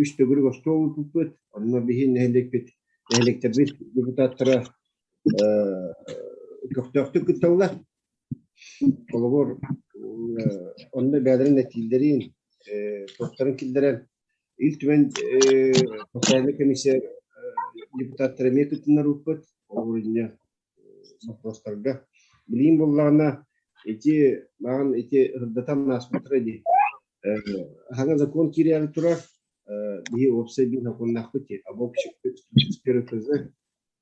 үс төгүрүк остуол ыыппыппыт. Онно биһи нэһилиэкпит нэһилиэктэрбит депутаттара көхтөөхтүк кытталлар. Холобур, онно бэйэлэрин этиилэрин, туохтарын киллэрэн Ил Түмэн постояннай комиссия депутаттара эмиэ кытыннарбыппыт. Холобур, инньэ боппуруостарга. Билигин буоллаҕына ити маҕан ити ырдатан ааспыттара дии. Хаҥа закон киирээри турар. Биһи уопсай биир сокуоннаахпыт дии. Об общих ПЗ,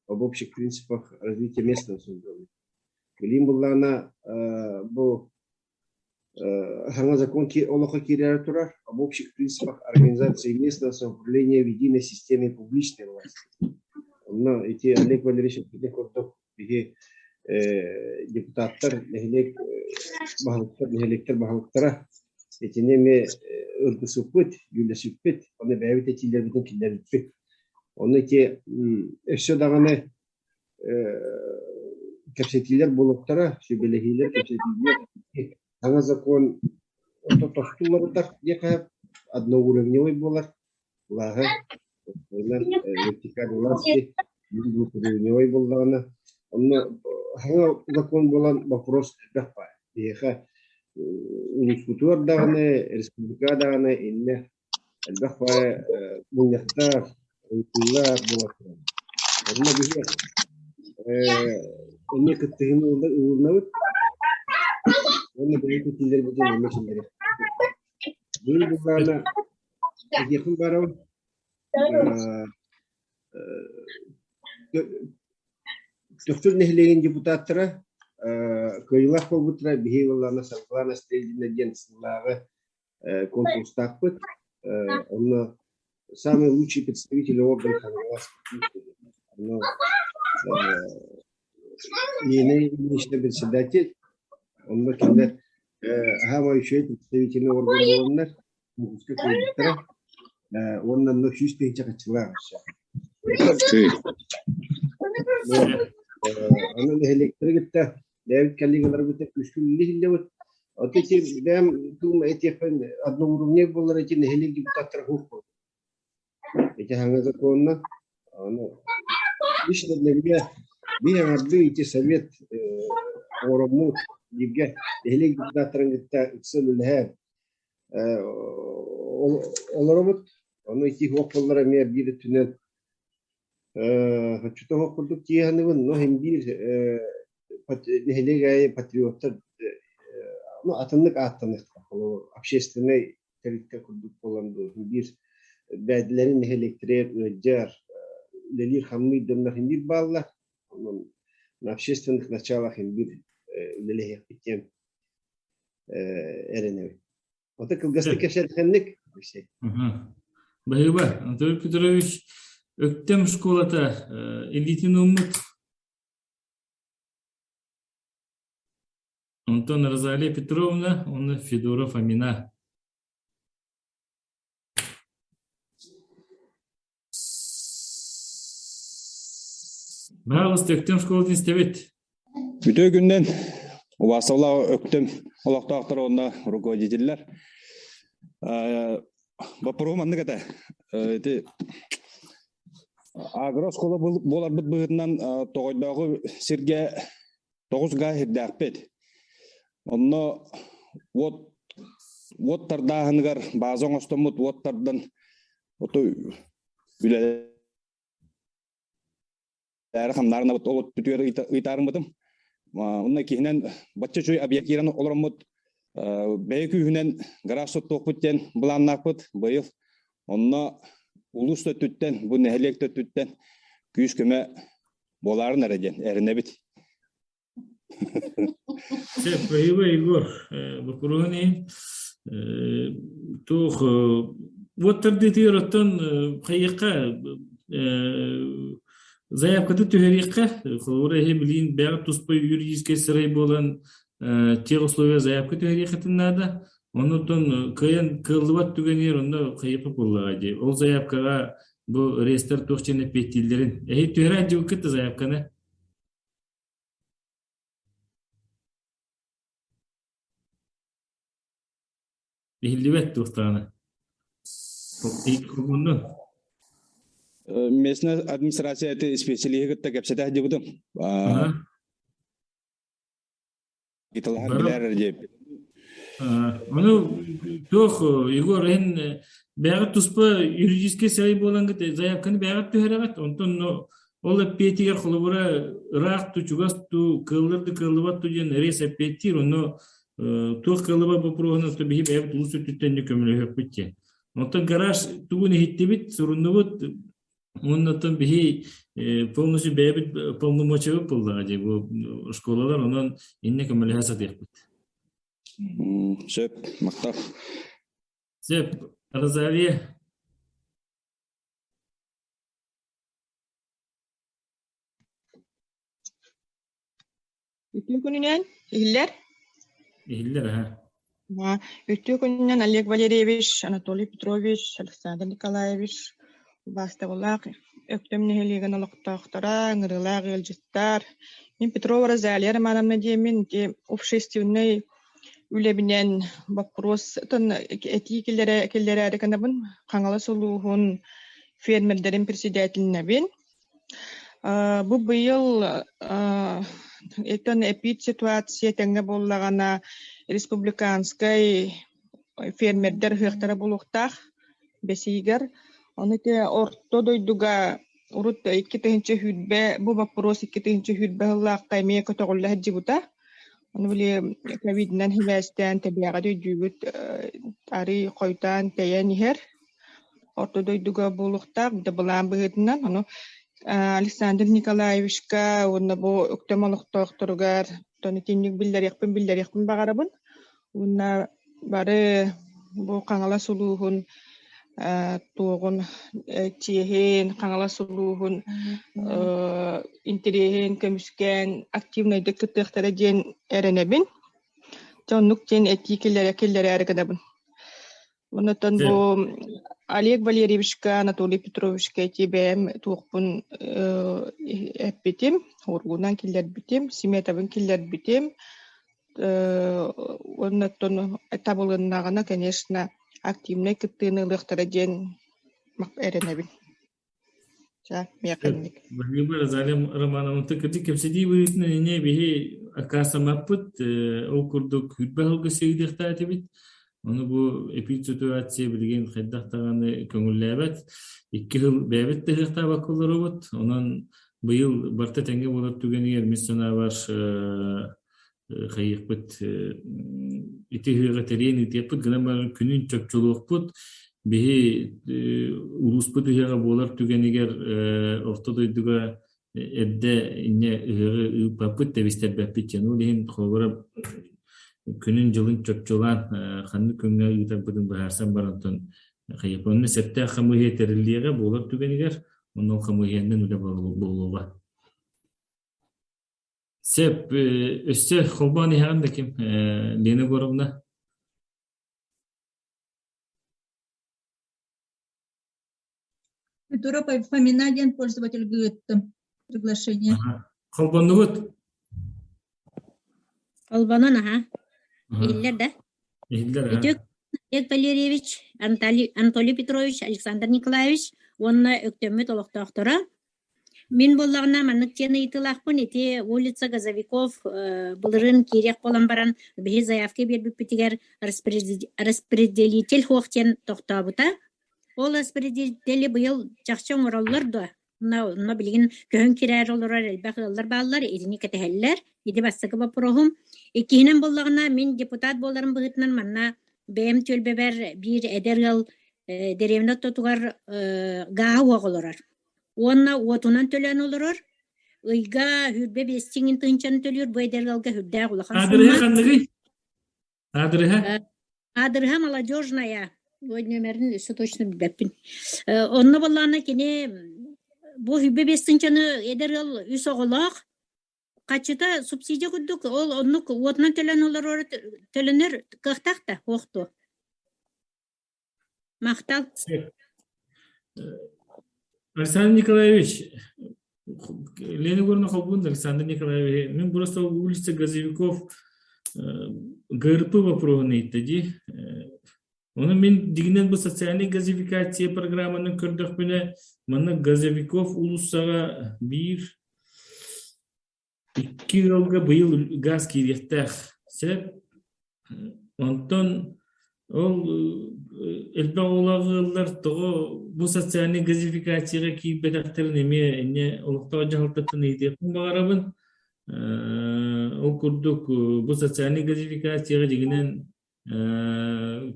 об общих принципах развития местного самоуправления. Билигин буоллаҕына бу Саҥа закон олоххо киирээри турар об общих принципах организации местного самоуправления в единой системе публичной власти. Онно ити Олег Валерьевич эппитин курдук биһи депутаттар, нэһилиэк баһылыктар, нэһилиэктэр баһылыктара итини эмиэ ыргысыппыт, дьүүллэсиппит, ону бэйэбит этиилэрбитин киллэрбиппит. Ону ити өссө даҕаны кэпсэтиилэр буолуохтара, сүбэлэһиилэр, кэпсэтиилэр. Саҥа закон Тостулларытар диэхэ одноуровневый буолар. Былааһы вертикаль власти двухуровневый буоллаҕына, онно хаҥа закон буолан вопрос элбэх баар. Биһиэхэ улууспутугар даҕаны, республикаҕа даҕаны иннэ элбэх баайы мунньахтар, ыйытыылар буола турар. Онно биһи эмиэ кыттыһыыны ылынабыт уонна бэйэ этиилэрбитин эмиэ киллэриэхпит. Быйыл былаана этиэхпин баарабын Төхтүр нэһилиэгин депутаттара кыайыылаах буолбуттара биһиги буоллаҕына Саргылана Стрельдина диэн сыллааҕы конкурстаахпыт. Онно самый лучший представитель орган Хаҥалас Онно Лена Ильинична председатель. Онно кинилэр аһаамай үчүгэй представительный орган буоланнар конкурска кыайбыттара. Уонна онно 100 тыһыынча хаччылаах өссө. Аны нэһилиэктэри кытта бэйэбит коллегаларбыт күүскэ үлэлиһиллэбит. Ото ити бэйэм тум этиэхпин одноуровневый буолар эти нэһилиэк депутаттара хух буолар. Ити хаҥа законно. Аны лично для меня биир аҥардыы ити совет оҥороммут бииргэ нэһилиэк депутаттарын кытта ыкса үлэлэһэн олоробут. Ону ити хуох буоллар эмиэ биир өттүнэн Оччотооҕу курдук тииһаныбын, но иһин биир нэһилиэк аайы патриоттар ну атыннык ааттаныахтара. Холобур, общественнай тэрилтэ курдук буолан дуу, биир бэйэлэрин нэһилиэктэригэр ыалдьар, үлэлиир-хамныыр дьоннор иһин биир бааллар. Онон на общественных началах иһин биир үлэлэһиэхпит диэн эрэнэбин. Ото кылгастык кэпсэтихэнник, Алексей. Баһыыба, Анатолий Петрович, Өктөм школата илиитин ууммут. Онтон Розалия Петровна уонна Федора Фомина. Баһаалыста Өктөм школатын истэбит. Үтүө күннэн убаастабылаах Өктөм олохтоохторо уонна руководителлэр. Боппуруоһум маннык этэ. Ити агро-оскуола буоларбыт быһыытынан Тоҕойдооҕу сиргэ 9 га сирдээхпит. Онно уот уот тардааһыныгар бааза оҥостоммут уот тардан оту үлэлээри хамнаарынабыт ол бүтүөр ыйтаарыммытым. Онно киһинэн бачча үчүгэй объект киирэн олороммут бэйэ күүһүнэн гараж соттуохпут диэн былааннаахпыт быйыл. Онно улуус өттүттэн, бу нэһилиэк өттүттэн күүс-көмө буолаарын эрэ диэн эрэнэбит. Спасибо, Егор. Боппуруоһун иһин. Туох вот тардыытыгар оттон хайыахха заявкаты түһэриэххэ холобура эһи билиин бэйэҕит туспа юридическэй сырай буолан тех условия заявка түһэриэххитин наада. Оннуттан кыайан кыаллыбат түгэнигэр онно хайыахха буоллаҕа дии. Ол заявкаҕа бу реестр туох диэн эппиэттииллэрин. Эһи түһэрэ сылдьыбыккыт да заявканы? Иһиллибэт туохтаҕына. Холбоннун. Местная администрация это специалиһы кытта кэпсэтэ сылдьыбытым. Италаһар билэр диэп. Ону туох Егор эн бэйэҕит туспа юридическэй сирэй буолаҥҥыт заявканы бэйэҕит түһэрэҕит онтон ол эппиэтигэр холобура ыраах ту чугас ту кыаллар да кыаллыбат ту диэн рейс эппиэттиир онно туох кыаллыбат боппуруоһун то биһи бэйэбит улус өттүттэн көмөлөһүөхпүт диэн. Онтон гараж тугун иһиттибит, суруннубут, Уонна биһи полностью бэйэбит полномочиябыт буоллаҕа дии бу школалар онон иннэ көмөлөһө сатыахпыт. Сөп, махтал. Сөп, Розалия. Үтүө күнүнэн, иһиллэр? Иһиллэр, аһа. Үтүө күнүнэн Олег Валерьевич, Анатолий Петрович, Александр Николаевич, убаастабыллаах Өктөм нэһилиэгин олохтоохторо, ыҥырыылаах ыалдьыттар. Мин Петрова Розалия Романовна диэммин ити общественнай үлэбинэн боппуруос этии киллэрэ киллэрээри гынабын. Хаҥалас улууһун фермердэрин председателинэбин. Бу быйыл этэн эпид ситуация тэҥҥэ буоллаҕына республиканскай фермердэр ыһыахтара буолуохтаах бэсиигэр. Ону ити орто дойдуга урут 2020 бу боппуруос 2020 сыллаахха эмиэ көтөҕүллэ сылдьыбыта. Ону били ковидынан сибээстээн тэбиэҕэ өйдүүбүт арый хойутаан тэйэн иһэр. Орто дойдуга буолуохтаах да былаан быһыытынан. Ону Александр Николаевичка уонна бу Өктөм олохтоохторугар оттон итинник биллэриэхпин биллэриэхпин баҕарабын. Уонна бары бу Хаҥалас улууһун туоҕун чиэһин, Хаҥалас улууһун интэриэһин көмүскээн активнайдык кыттыахтара диэн эрэнэбин. Дьэ оннук диэн этии киллэрэ киллэрээри гынабын. Онтон бу Олег Валерьевичка, Анатолий Петровичка ити бэйэм туохпун эппитим, уургунан киллэрбитим, сметабын киллэрбитим. Оннуттан табылыннаҕына, конечно, активнай кыттыыны ылыахтара диэн эрэнэбин. Ча, миэхэ инник. Владимир Розалия Романовна, кырдьык кэпсэтии быһыытынан инньэ биһи аккаастаммаппыт, ол курдук күүрбэ сылга сыыдыахтаатыбыт. Ону бу эпид ситуация билигин хайдах даҕаны көҥүллээбэт. Икки сыл бэйэбит да ыһыахтаабакка олоробут. Онон быйыл барыта тэҥҥэ буолар түгэнигэр мин санаабар хайыахпыт ити ыһыаҕы тэрийэн ыытыахпыт гынан баран күнүн чопчулуохпут биһи улууспут ыһыаҕа буолар түгэнигэр орто дойдуга эрдэ инньэ ыһыаҕы ыыппаппыт тэбистэрбэппит диэн ол иһин холобура күнүн-дьылын чопчулаан ханнык күҥҥэ ыытарбытын быһаарсан баран онтон хайыахпыт онно сөптөөх хамыыһыйа тэриллиэҕэ буолар түгэнигэр онно ол хамыыһыйанан үлэ буолуоҕа Сөп, өссө холбоон иһэҕин да ким? Лена Егоровна? Культура Фомина диэн пользовательга ыыттым приглашение. Ага. Холбоннугут? Холбонон аха. Иһиллэр да? Иһиллэр, Үтүө Олег Валерьевич, Анатолий Петрович, Александр Николаевич уонна Өктөммүт олохтоохторо Мин буоллаҕына маннык диэн ыйытыылаахпын, ити улица Газовиков былырыын киириэх буолан баран биһи заявка биэрбиппитигэр распределитель суох диэн тохтообута. Ол распределители быйыл чахчы оҥороллор дуо? Онно билигин көһөн кирээри олорор элбэх ыаллар бааллар, итини кэтэһэллэр. Ити бастакы боппуруоһум. Иккиһинэн буоллаҕына, мин депутат буоларым быһыытынан манна бэйэм түөлбэбэр биир эдэр ыал дэриэбинэ ортотугар гааһы уох олорор. Уонна уотунан төлөөн олорор. Ыйга 25 тиҥин тыһыынчаны төлүүр бу эдэр ыалга сүрдээх улахан Аадырыһа сумма. ханныгый? Аадырыһа? Аадырыһа молодежная. Ой, нүөмэрин өссө точно билбэппин. Онно буоллаҕына кини бу 25 тыһыынчаны эдэр ыал үс оҕолоох хаччыта субсидия курдук ол оннук уотунан төлөөн олорор төлөнөр кыахтаах да суох дуо? Махтал. Александр Николаевич, Лена Егоровна Холбун, Александр Николаевич, мин просто улица Газовиков ГРП вопроһун ыйытта дии. Ону мин дигинэн бу социальный газификация программаны көрдөхпүнэ, манна Газовиков уулуссаҕа биир Икки ыалга быйыл газ киириэхтээх. Сөп. Онтон ол элбэх оҕолоох ыаллар тоҕо бу социальнай газификацияҕа киирбэтэхтэрин эмиэ инньэ олохтоох дьаһалтаттан ыйытыахпын баҕарабын. Ол курдук бу социальнай газификацияҕа дьиҥинэн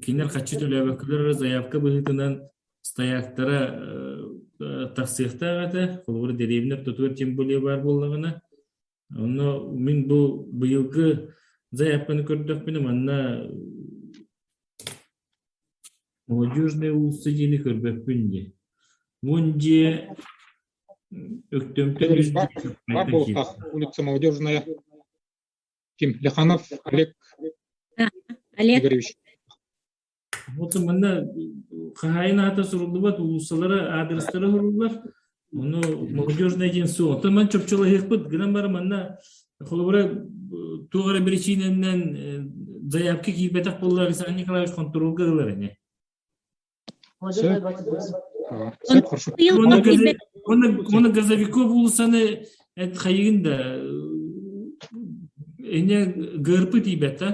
кинилэр харчы төлөөбөккөлөр эрэ заявка быһыытынан стояктара тахсыахтаах этэ. Холобура, дэриэбинэ ортотугар тем более баар буоллаҕына. Онно мин бу быйылгы заявканы көрдөхпүнэ, манна молодежная улица диэни көрбөппүн дии. Мун дьиэ Өктөмтөн үс Бар буолуохтаах улица Молодежная Ким? Леханов Олег Олег. Игоревич. Вот манна хаһаайын аата суруллубат, уулуссалара, аадырыстара суруллар. Ону молодежный диэн суох. Оттон ман чопчулаһыахпыт гынан баран манна холобура туох эрэ биричиинэнэн. заявка киирбэтэх буолла Александр Николаевич хонтуруолга ылар ини. Сөп. Сөп, хорошо. Оны Газовиков уулуссаны хайыгын да эне ГРП тиийбэт да?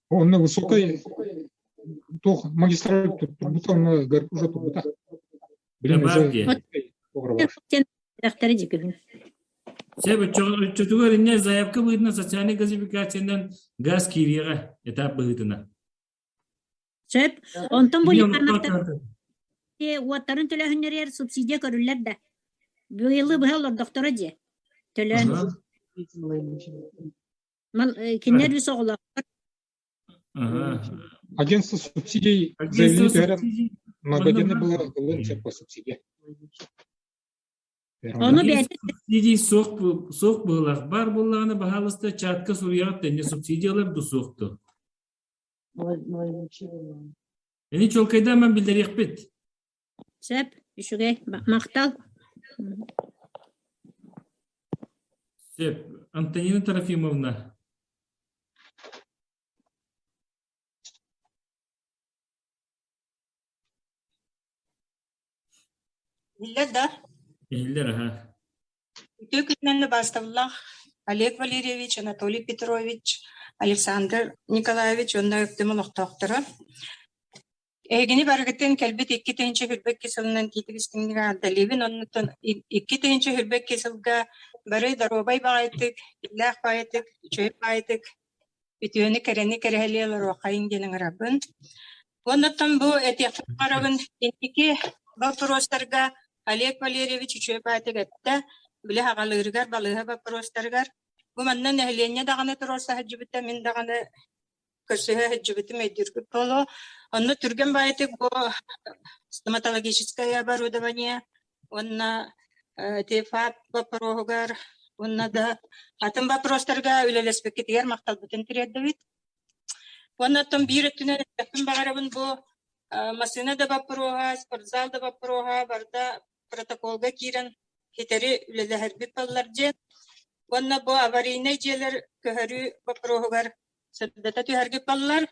Онно высокай туох магистраль турбута, онно ГРП уже турбута. Билин уже Сөп, оччотугар инне заявка быһыытынан социальнай газификациянан газ киириэҕэ этап быһыытынан. Сөп. Онтон бу Липановтар уоттарын төлөһүннэригэр субсидия көрүллэр да. Быйылы быһа олордохторо дьиэ. Төлөөн. Кинилэр үс оҕолоохтор. Агентство субсидий заявление түһэрэн многодетный была ылыан сөп по субсидия. Ону бэйэтэ Субсидий суох суох быһыылаах. Бар буоллаҕына, баһаалыста чатка суруйаҕыт тэннэ субсидиялар ду суох ду. Ини чуолкайдаан биллэриэхпит. Сөп, үчүгэй, махтал. Сөп. Антонина Трофимовна. Биллэр да? Иһиллэр, аха. Үтүө күнүнэн убаастабыллаах Олег Валерьевич, Анатолий Петрович, Александр Николаевич уонна Өктөм олохтоохторо. Эһигини барыгытын кэлбит 2022 сылынан тиитик истиҥник эҕэрдэлиибин. Оннуттан 2022 сылга бары доруобай баҕайытык, иллээх баҕайытык, үчүгэй баҕайытык, үтүөнү кэрэни кэрэһэлии олоруоххайыҥ диэн ыҥырабын. Уоннаттан бу этиэхпин баҕарабын, инники боппуруостарга Олег Валерьевич үчүгэй баҕайытык эттэ, били аҕалыырыгар, балыыһа боппуруостарыгар. Бу манна нэһилиэнньэ даҕаны туруорса сылдьыбыта, мин даҕаны көрсүһэ сылдьыбытым өйдүүргүт буолуо. Онно түргэн баҕайытык бу стоматологическое оборудование уонна ити ФАП боппуруоһугар уонна да атын боппуруостарга үлэлэспиккитигэр махталбытын тириэрдэбит. Уонна оттон биир өттүнэн этиэхпин баҕарабын бу массыына да боппуруоһа, спортзал да боппуруоһа барыта протоколга киирэн ситэри үлэлэһэрбит буоллар диэн. Уонна бу аварийнай дьиэлэр көһөрүү боппуруоһугар сырдата түһэргит буоллар.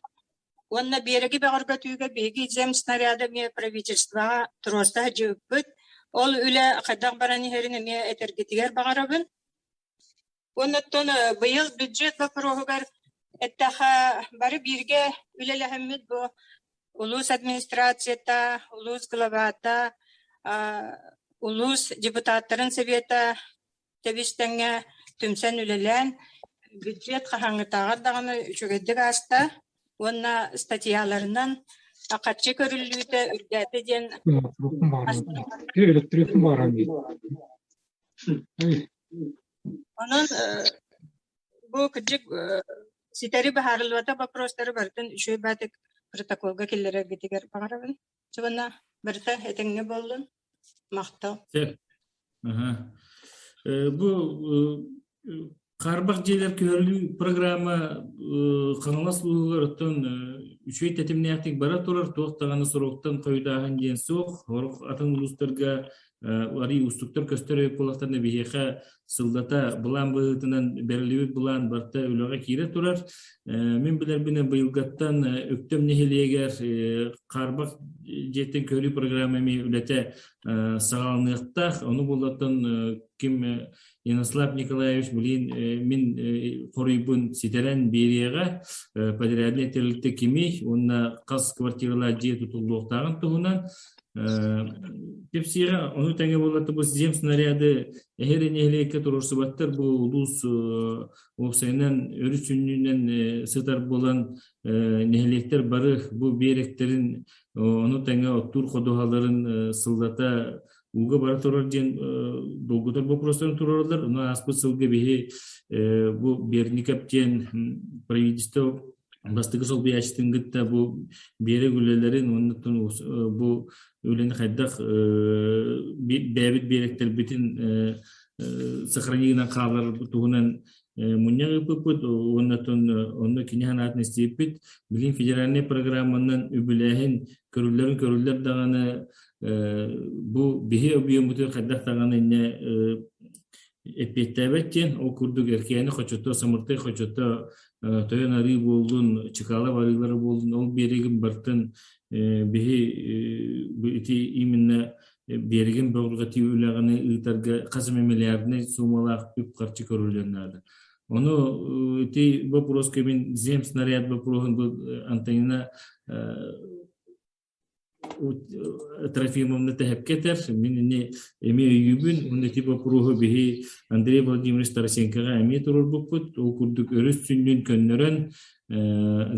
Уонна биэрэги бөҕөргөтүүгэ биһиги земснаряды эмиэ правительствоҕа туруорса сылдьыбыппыт. Ол үлэ хайдах баран иһэрин эмиэ этэргитигэр баҕарабын. Уонна оттон быйыл бюджет боппуруоһугар эттэххэ, бары бииргэ үлэлэһэммит бу улуус администрацията, улуус главата, улуус депутаттарын сэбиэтэ тэбис-тэҥҥэ түмсэн үлэлээн, бюджет хаһааҥҥытааҕар даҕаны үчүгэйдик ааста уонна статьяларынан харчы көрүллүүтэ үрдээтэ диэн Онон бу кырдьык ситэри быһаарыллыбатах боппуруостары барытын үчүгэй баатык протоколга киллэрэргитигэр баҕарабын. Уонна барыта этэҥҥэ буоллун. Махтал. Сөп. Бу Хаарбах дьиэлэр көһөрүлүү программа Хаҥалас улууһугар оттон үчүгэй тэтимнээхтик бара турар, туох даҕаны сороҕуттан хойутааһын диэн суох. Сорох атын улуустарга арый уустуктар көстөр эбит буоллахтарына биһиэхэ сыллата былаан быһыытынан бэриллибит былаан барыта үлэҕэ киирэ турар. Мин билэрбинэн быйылгаттан Өктөм нэһилиэгэр хаарбах дьиэттэн көһөрүү программа эмиэ үлэтэ саҕаланыахтаах. Ону буоллартан ким Ярослав Николаевич билигин мин хоруйбун ситэрэн биэриэҕэ подрядный тэрилтэ кимий уонна хас квартиралаах дьиэ тутуллуохтааҕын туһунан кэпсиэҕэ. Ону тэҥэ буоллар бу земснаряды эһэр нэһилиэккэ туруорсубаттар бу улуус уопсайынан өрүс сүнньүнэн сытар буолан нэһилиэктэр бары бу биэрэктэрин ону тэҥэ оттуур ходуһаларын сыллата ууга бара турар диэн долгутар боппуруостарын туруораллар. Ону ааспыт сылга биһи бу Берников диэн правительство бастакы солбуйааччытын кытта бу биэрэг үлэлэрин уонна бу үлэни хайдах бэйэбит биэрэктэрбитин сохранигынан хаалар туһунан мунньах ыыппыппыт уонна онно кини санаатын истибиппит. Билигин федеральнай программанан үбүлээһин көрүллэрин көрүллэр даҕаны бу биһи объеммутугар хайдах даҕаны иннэ эппиэттээбэт диэн, ол курдук Эркээни хочото, Самыртай хочото, Тойон арыы буоллун, Чыкаала барыылара буоллун, ол биэригин бартын биһи ити именно биэригин бөҕөргөтүү үлэҕини ыытарга хас эмэ миллиарднай суумалаах үп-харчы көрүлүөн наада. Ону ити боппуруоска мин земснаряд боппуруоһун бу Антонина Трофимовна тэһэпкэ этэр, мин ини эмиэ өйүүбүн, уонна ити боппуруоһу биһи Андрей Владимирович Тарасенкоҕа эмиэ туруорбуппут. Ол курдук өрүс сүнньүн көннөрөн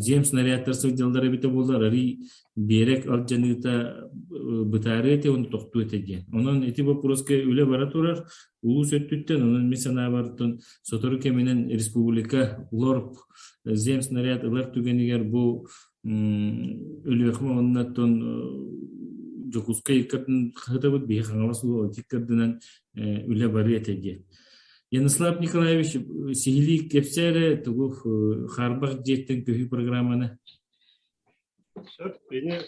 земснарядтар сылдьаллар эбитэ буоллар, арый биэрэк алдьаныыта бытаарыа этэ уонна тохтуо этэ диэн. Онон ити боппуруоска үлэ бара турар улуус өттүттэн, онон мин санаабар сотору кэминэн республика ЛОРП земснаряд ылар түгэнигэр бу Өлүөхүмэ уонна оттон Дьокуускай хаһытабыт биһи Хаҥалас улуу иккардынан үлэ барыа этэ диэн. Янислав Николаевич сиһилии кэпсээ эрэ тугу хаарбах дьиэттэн көһүү программаны. Сөп. Ини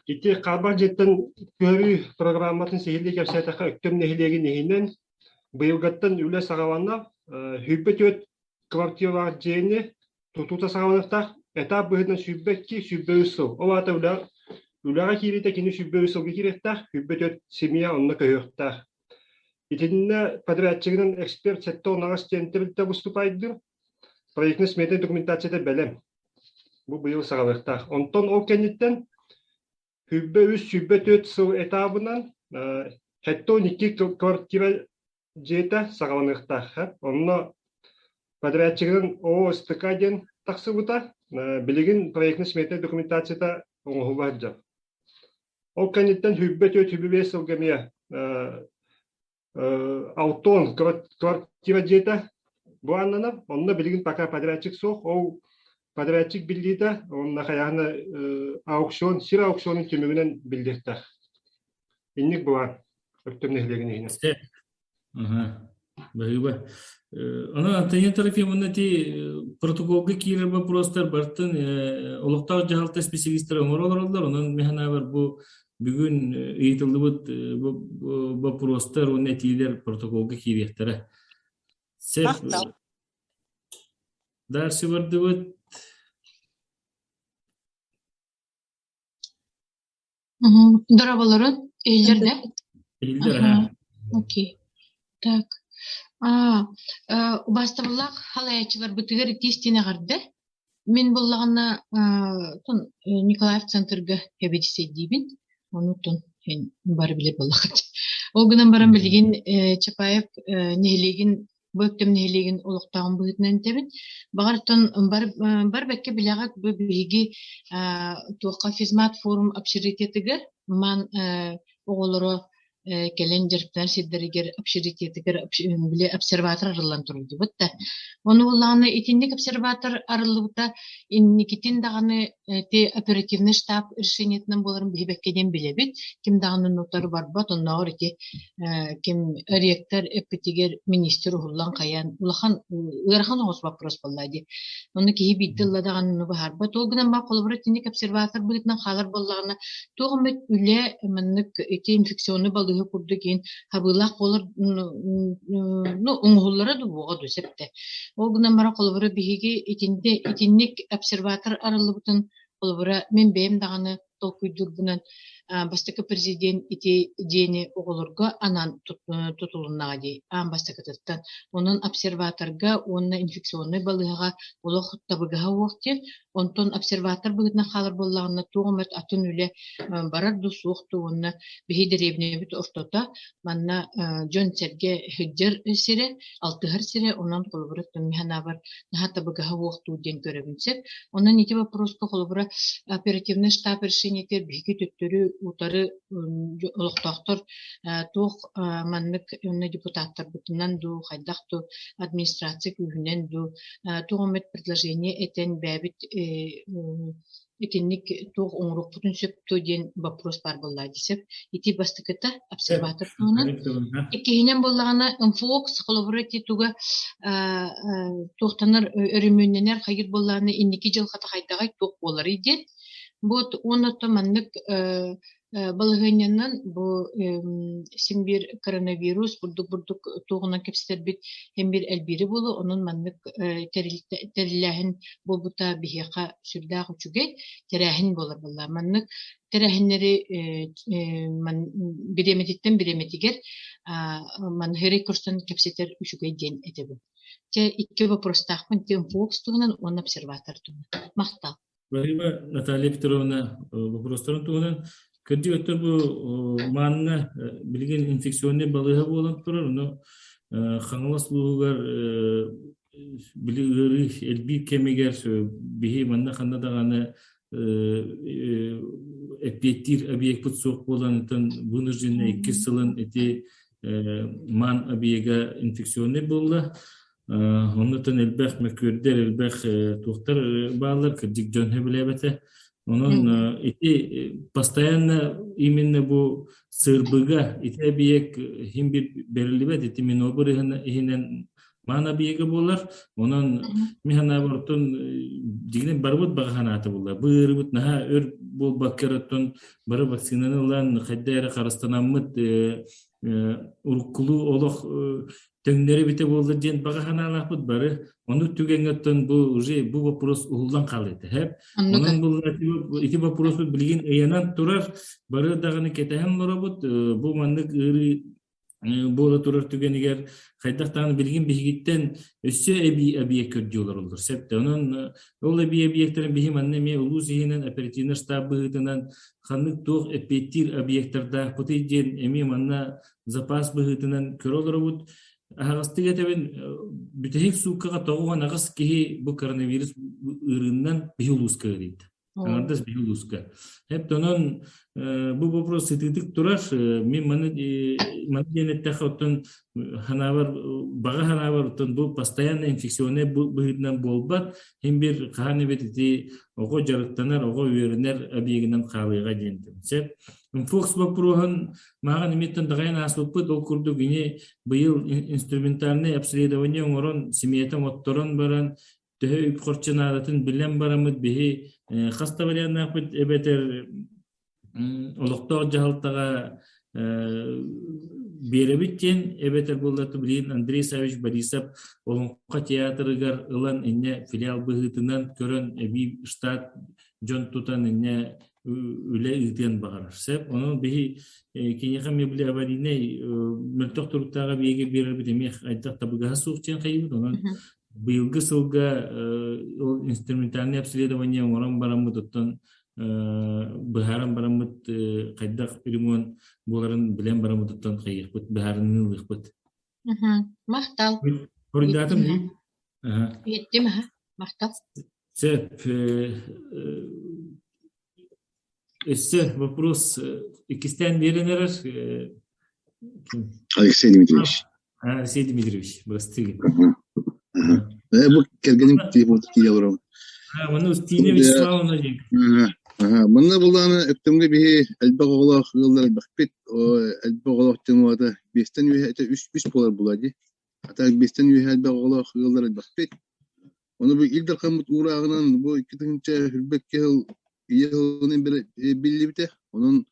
ити хаарбах дьиэттэн көһөрүү программатын сиһилии кэпсээтэххэ Өктөм нэһилиэгин иһинэн быйылгаттан үлэ саҕаланна. 24 квартиралаах дьиэни тутуута саҕаланыахтаах этап быһыытынан 22 23 сыл. Ол аата үлэ, үлэҕэ киириитэ кини 23 сылга киириэхтээх, 24 семья онно көһүөхтээх. Итиннэ подрядчигынан эксперт 78 диэн тэрилтэ выступайдыр. Проектно-сметная документацията бэлэм. Бу быйыл саҕалыахтаах. Онтон ол кэнниттэн 23 24 сыл этабынан 72 квартира дьиэтэ саҕаланыахтаах. Онно подрядчигынан ООСТК диэн тахсыбыта. Билигин проектно-сметная документацията оҥоһулла сылдьар. Ол кэнниттэн 24 25 сылга эмиэ Алтон квартира дьиэтэ бу аннанар. Онно билигин пока подрядчик суох. Ол подрядчик биллиитэ онно хайаана аукцион, сир аукционун түмүгүнэн биллиэхтээх. Инник былаан Өктөм нэһилиэгин иһинэн. Баһыыба. Онон Антонина Трофимовна ити протоколга киирэр боппуруостар барытын олохтоох дьаһалта специалистара оҥоро олороллор. Онон мин санаабар бу бүгүн ыйытыллыбыт боппуруостар уонна этиилэр протоколга киириэхтэрэ. Сеп. Дальше бардыбыт. Дорооболорун, иһиллэр да? Иһиллэр, аһа. Окей. Так. Аа, убаастабыллаах халайааччыларбытыгар итии истиҥ эҕэрдэ. Мин буллаҕына тун Николаев центрга эбэдиссэйдиибин. Ону тун бары билэр буоллаххыт. Ол гынан баран билигин Чапаев нэһилиэгин бу Өктөм нэһилиэгин олохтооҕун быһыытынан этэбин. Баҕар, оттон бар, бар бэккэ билэҕит бу биһиги туохха физмат форум общежитиетыгар ман оҕолоро кэлэн дьарыктанар сирдэригэр общежитиетыгар били обсерватор арыллан туруллубут да. Ону буоллаҕына итинник обсерватор арыллыбыта инникитин даҕаны ити оперативный штаб решениетынан буоларын биһи бэккэ диэн билэбит. Ким даҕаны утары барбат, оннооҕор ити ким ректор эппитигэр министр уһуллан хайаан улахан ыарахан оҕус вопрос буолла дии. Ону киһи биирдэ ылла даҕаны ону быһаарбат. Ол гынан баран холобура итинник обсерватор быһыытынан хаалар буоллаҕына туох эмит үлэ маннык ити инфекционный балыыһа курдук иһин хабыылаах буолар ну оҥоһуллара да буоҕа дуу сөптө. Ол гынан баран холобура биһиги итинде итинник обсерватор арыллыбытын холобура мин бэйэм даҕаны толкуйдуурбунан бастакы президент ити дьиэни оҕолорго анаан тутулуннаҕа дии аан бастакытыттан. Онон обсерваторга уонна инфекционнай балыыһаҕа олох табыгаһа уох диэн. Онтон обсерватор быһыытынан хаалар буоллаҕына туох эмит атын үлэ барар дуу суох дуу уонна биһи дэриэбинэбит ортото манна дьон-сэргэ сылдьар сирэ, алтыһар сирэ, онон холобура мин санаабар наһаа табыгаһа уохтуу диэн көрөбүн сөп. Онон ити вопроска холобура оперативный штаб решениетигэр биһиги төттөрү утары олохтоохтор туох маннык уонна депутаттарбытынан дуу, хайдах дуу, администрация күүһүнэн дуу, туох эмит предложение этэн бэйэбит итинник туох оҥоруохпутун сөп дуо диэн боппуруос баар буоллаа дии сөп. Ити бастакыта обсерватор туһунан. Иккиһинэн буоллаҕына МФОКС холобура ити туга туохтанар өрөмүөннэнэр хайыр буоллаҕына инники дьылҕата хайдаҕай туох буоларый диэн. Вот уонна оттон маннык. Балаһыанньанан бу син биир коронавирус бурдук-бурдук туоҕунан кэпсэтэрбит син биир элбиирэ буолуо, онон маннык тэриллээһин буолбута биһиэхэ сүрдээх үчүгэй тэрээһин буолар буолла. Маннык тэрээһиннэри бириэмэтиттэн бириэмэтигэр маннык көрсөн кэпсэтэр үчүгэй диэн этэбин. Чэ, икки вопростаахпын Тимфокс туһунан уонна обсерватор туһунан. Махтал. Спасибо, Наталья Петровна, вопростарын туһунан. Кырдьык өттө бу манна билигин инфекционный балыыһа буолан турар, ону Хаҥалас улууһугар били ыарыы элбиир кэмигэр биһи манна ханна даҕаны эппиэттиир объекпыт суох буолан, оттон вынужденно иккис сылын ити ман объега инфекционный буолла. Оннуттан элбэх мөккүөрдэр, элбэх туохтар бааллар, кырдьык дьон сөбүлээбэтэ. Онон ити постоянно именно бу сырбыга ити объект иһин бэриллибэт, ити минобыр иһинэн маан объега буолар. Онон мин санаабар оттон дьиҥинэн барыбыт баҕа санаата буолла. Бу ыарыыбыт наһаа өр буолбакка оттон бары вакцинаны ылан хайда эрэ харыстанаммыт уруккулуу олох төҥнөрү эбитэ буолла диэн баҕа санаалаахпыт бары. Оннук түгэҥҥэ оттон бу уже бу вопрос уһуллан хаалыыта һэп. Онон булла ити вопроспут билигин ыйанан турар. Бары даҕаны кэтэһэн олоробут. Бу маннык ыарыы буола турар түгэнигэр хайдах даҕаны билигин биһигиттэн өссө эбии объект көрдүү олороллор сөп да. Онон ол эбии объектарын биһи манна эмиэ улуус иһинэн оперативный штаб быһыытынан ханнык туох эппиэттиир объектардаахпытый диэн эмиэ манна запас быһыытынан көрө олоробут. Аһаҕастык этэбин, бүтэһик сууккаҕа 98 киһи бу коронавирус ыарыыннан биһи улууска ыарыйда. Аҥардас биһи улууска. Эп онон бу вопрос сытыытык турар. Мин маны маны диэн эттэххэ оттон ханаабар баҕа ханаабар оттон бу постоянно инфекционнай быһыытынан буолбат. Хин бир хаһан эбит ити оҕо дьарыктанар, оҕо үөрэнэр объегынан хаалыаҕа диэн сөп. Фокс боппуруоһун Мааҕын имиттэн даҕайан ааспыппыт, ол курдук ини быйыл инструментальнай обследование оҥорон, симиэтэ оҥотторон баран, төһө үп-харчы наадатын билэн бараммыт биһи хас да варианнаахпыт эбэтэр олохтоох дьаһалтаҕа биэрэбит диэн эбэтэр буоллар билигин Андрей Саввич Борисов Олоҥхо театрыгар ылан инньэ филиал быһыытынан көрөн эбии штат дьон тутан инньэ үлэ ыытыан баҕарар. Сөп. Онон биһи киниэхэ эмиэ били аварийнай мөлтөх туруктааҕы биэги биэрэрбит эмиэ хайдах табыгаһа суох диэн хайыыбыт. Онон быйылгы сылга ол инструментальное обследование оҥорон бараммыт оттон быһааран бараммыт хайдах ремонт буоларын билэн бараммыт оттон хайыахпыт быһаарыныы ылыахпыт. Махтал. Хоруйдаатым. Иһиттим, махтал. Сөп. Өссө вопрос иккистээн биэрэн эрэр. Алексей Дмитриевич. Алексей Дмитриевич, бырастыы. Бу кэргэним тиийэ олоробун. Манна Устина Вячеславовна диэн. Манна булааны өктөмгө биһи элбэх оҕолоох ыаллар элбэхпит. Элбэх оҕолоох дьон уота биэстэн үөһэ этэ үс үс буолар була дии. Ата биэстэн үөһэ элбэх оҕолоох ыаллар элбэхпит. Ону бу Ил Дархаммыт уурааҕынан бу 2 тыһыынча сыл ийэ сылынан биллибитэ. Онон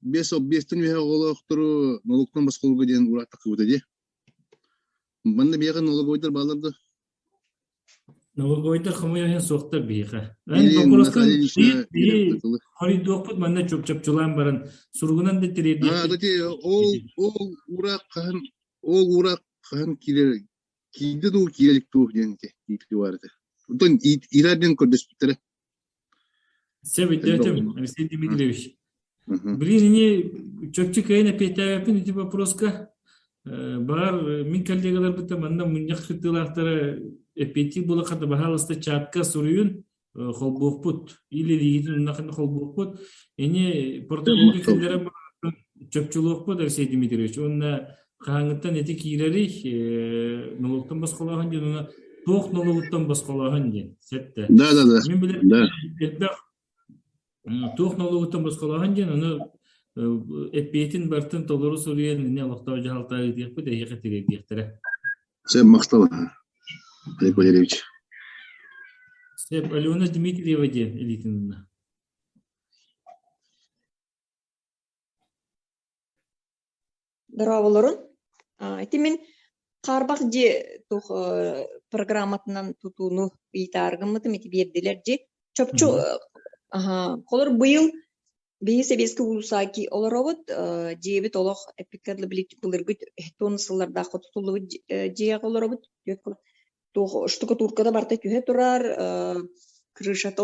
биэстэн үөһэ оҕолоохтору нолуктан босхолуга диэн уураах тахсыбыта дии. Манна биһиэхэ нолугойдар бааллар да? Нолугойдар хомуйан суохтар биһиэхэ. Эн боппуруоскун хоруйдуохпут манна чопчулаан баран суругунан да тириэрдиэхпит. Ол ол уураах хаһан ол уураах хаһан киирэр Киирдэ дуу, киирэ илик дуу диэн ити иитии баар этэ. Оттон иирэр диэн көрдөспүттэрэ. Сөп өйдөөтүм, Алексей Дмитриевич. Блин, ини чопчу кыайан эппиэттээбэппин ити вопроска. Баҕар, мин коллегаларбыттан манна мунньах кыттыылаахтара эппиэттиир буолахха баһаалыста чатка суруйун холбуохпут или илиигитин уннахына холбуохпут ини протоколга киллэрэн чопчулуохпут Алексей Дмитриевич уонна хаһааҥҥыттан ити киирэрий нолуоктан босхолооһун диэн уонна туох нолуогуттан босхолооһун диэн сөп да да да мин билэр да элбэх туох нолуогуттан босхолооһун диэн ону эппиэтин барытын толору суруйан ини олохтоох дьаһалта ыытыахпыт эһиэхэ тириэрдиэхтэрэ Сөп махтал Олег Валерьевич. Сөп, Алена Дмитриева диэн илиитин ылла. Дорооболорун. Ити мин хаарбах дьиэ туох программатынан тутууну ыйытаары гыммытым ити биэрдилэр дьи. Чопчу холор быйыл биһи Сэбиэскэй уулусса олоробут дьиэбит олох эппиккэ дылы былыргы тон сыллардаахха тутуллубут дьиэҕэ олоробут. Туох штукатурката барыта түһэ турар, крышата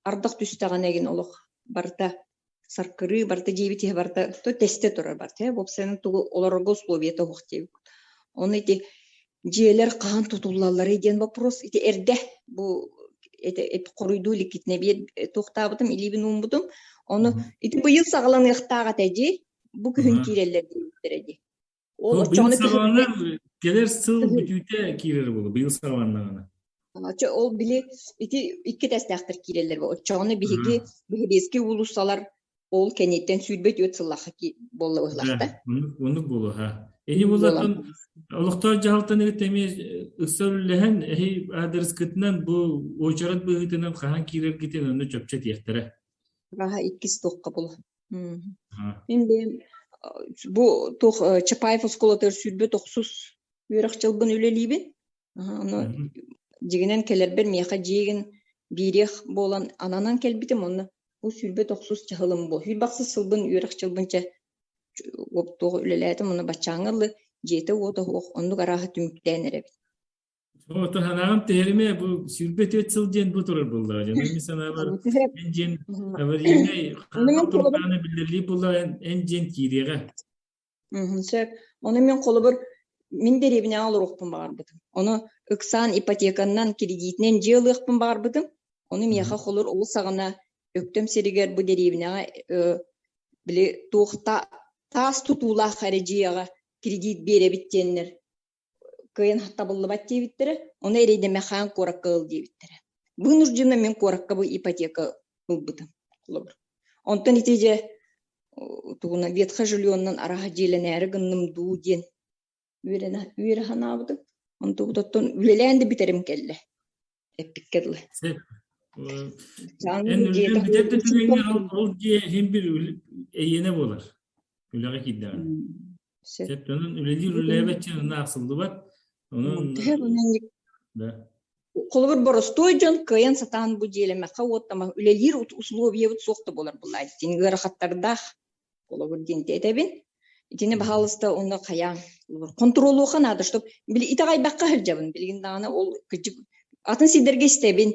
ардах түстэҕинэ игин олох барыта саркырыы барыта дьиэбит иһэ барыта то тэстэ турар барыта уопсайынан тугу олорорго условията суох диэбит. Ону ити дьиэлэр хаһан тутуллалларый диэн вопрос ити эрдэ бу ити хоруйдуу иликкитинэ биэр туохтаабытым илиибин ууммутум. Ону ити быйыл саҕаланыахтаах этэ дии. Бу күһүн киирэллэр диэбиттэрэ дии. Ол Быйыл оччоҕуна саҕаланар, кэлэр сыл бүтүүтэ киирэр буолуо, быйыл саҕаланнаҕына. Оччо ол били ити икки тэстээхтэр киирэллэр бу. Оччоҕуна биһиги Биһириэски уулуссалар ол кэнниттэн 24 сыллаахха буолла быһылаахта. Оннук буолуо, ха. Эни булатын олохтоох дьаһалтаны кытта эмиэ ыкса үллэһэн, эһи аадырыскытынан бу уочарат быһыытынан хаһан киирэргитин онно чопчу этиэхтэрэ. Раха иккис туохха була. Мин бэйэм бу туох Чапаев оскуолатыгар 29 үөрэх дьылбын үлэлиибин. Ону дьиҥинэн кэлэрбэр миэхэ дьиэгин биириэх буолан ананан кэлбитим онно бу 29 чаһылым бу 28 сылбын үөрэх дьылбын чэ туох үлэлээтим онно баччааҥҥа дылы дьиэтэ-уота суох оннук арааһа түмүктээн эрэбин. Ото санааҕым түһэримэ бу 24 сыл диэн бу турар буоллаҕа дьон. Мин санаабар эн диэн аварийнай турдааны биллэрии буолла эн диэн киириэҕэ. Сөп. Ону мин холобур мин дэриэбинэҕэ олоруохпун баҕарбытым. Ону ыксаан ипотеканнан, кредитинэн дьиэ ылыахпын баҕарбытым. Ону миэхэ холур ол саҕана Өктөм сиригэр бу дэриэбинэҕэ били туох таас тутуулаах эрэ дьиэҕэ кредит биэрэбит диэннэр кыайан табыллыбат диэбиттэрэ, ону эрэйдэмэхаан куоракка ыл диэбиттэрэ. Вынужденно мин куоракка бу ипотека ылбытым, холобур. Онтон ити дьэ тугунан ветхай жильеннан араһа дьиэлэнээри гынным дуу диэн үөрэнэ үөрэ санаабытым. Онтубут оттон үлэлээн да бүтэрим кэллэ. Эппиккэ дылы. Эн үлэлээн бүтэр да түгэҥҥэр ол дьиэ иһин бир эйиэнэ буолар. Үлэҕэ киирдэҕинэ. Сөп. Онон үлэлиир үлэлээбэт дьиэ онно аахсыллыбат. Онон да. Холобур, боростуой дьон кыайан сатаан бу дьиэлэмэххэ уоттама үлэлиир условиябыт суох да буолар буллаа дии ыарахаттардаах холобур диэн этэбин. Итини баһаалыста онно хайаан хонтуруолуохха наада, чтоб били итэҕэйбэххэ сылдьабын. Билигин даҕаны ол кырдьык атын сирдэргэ истэбин.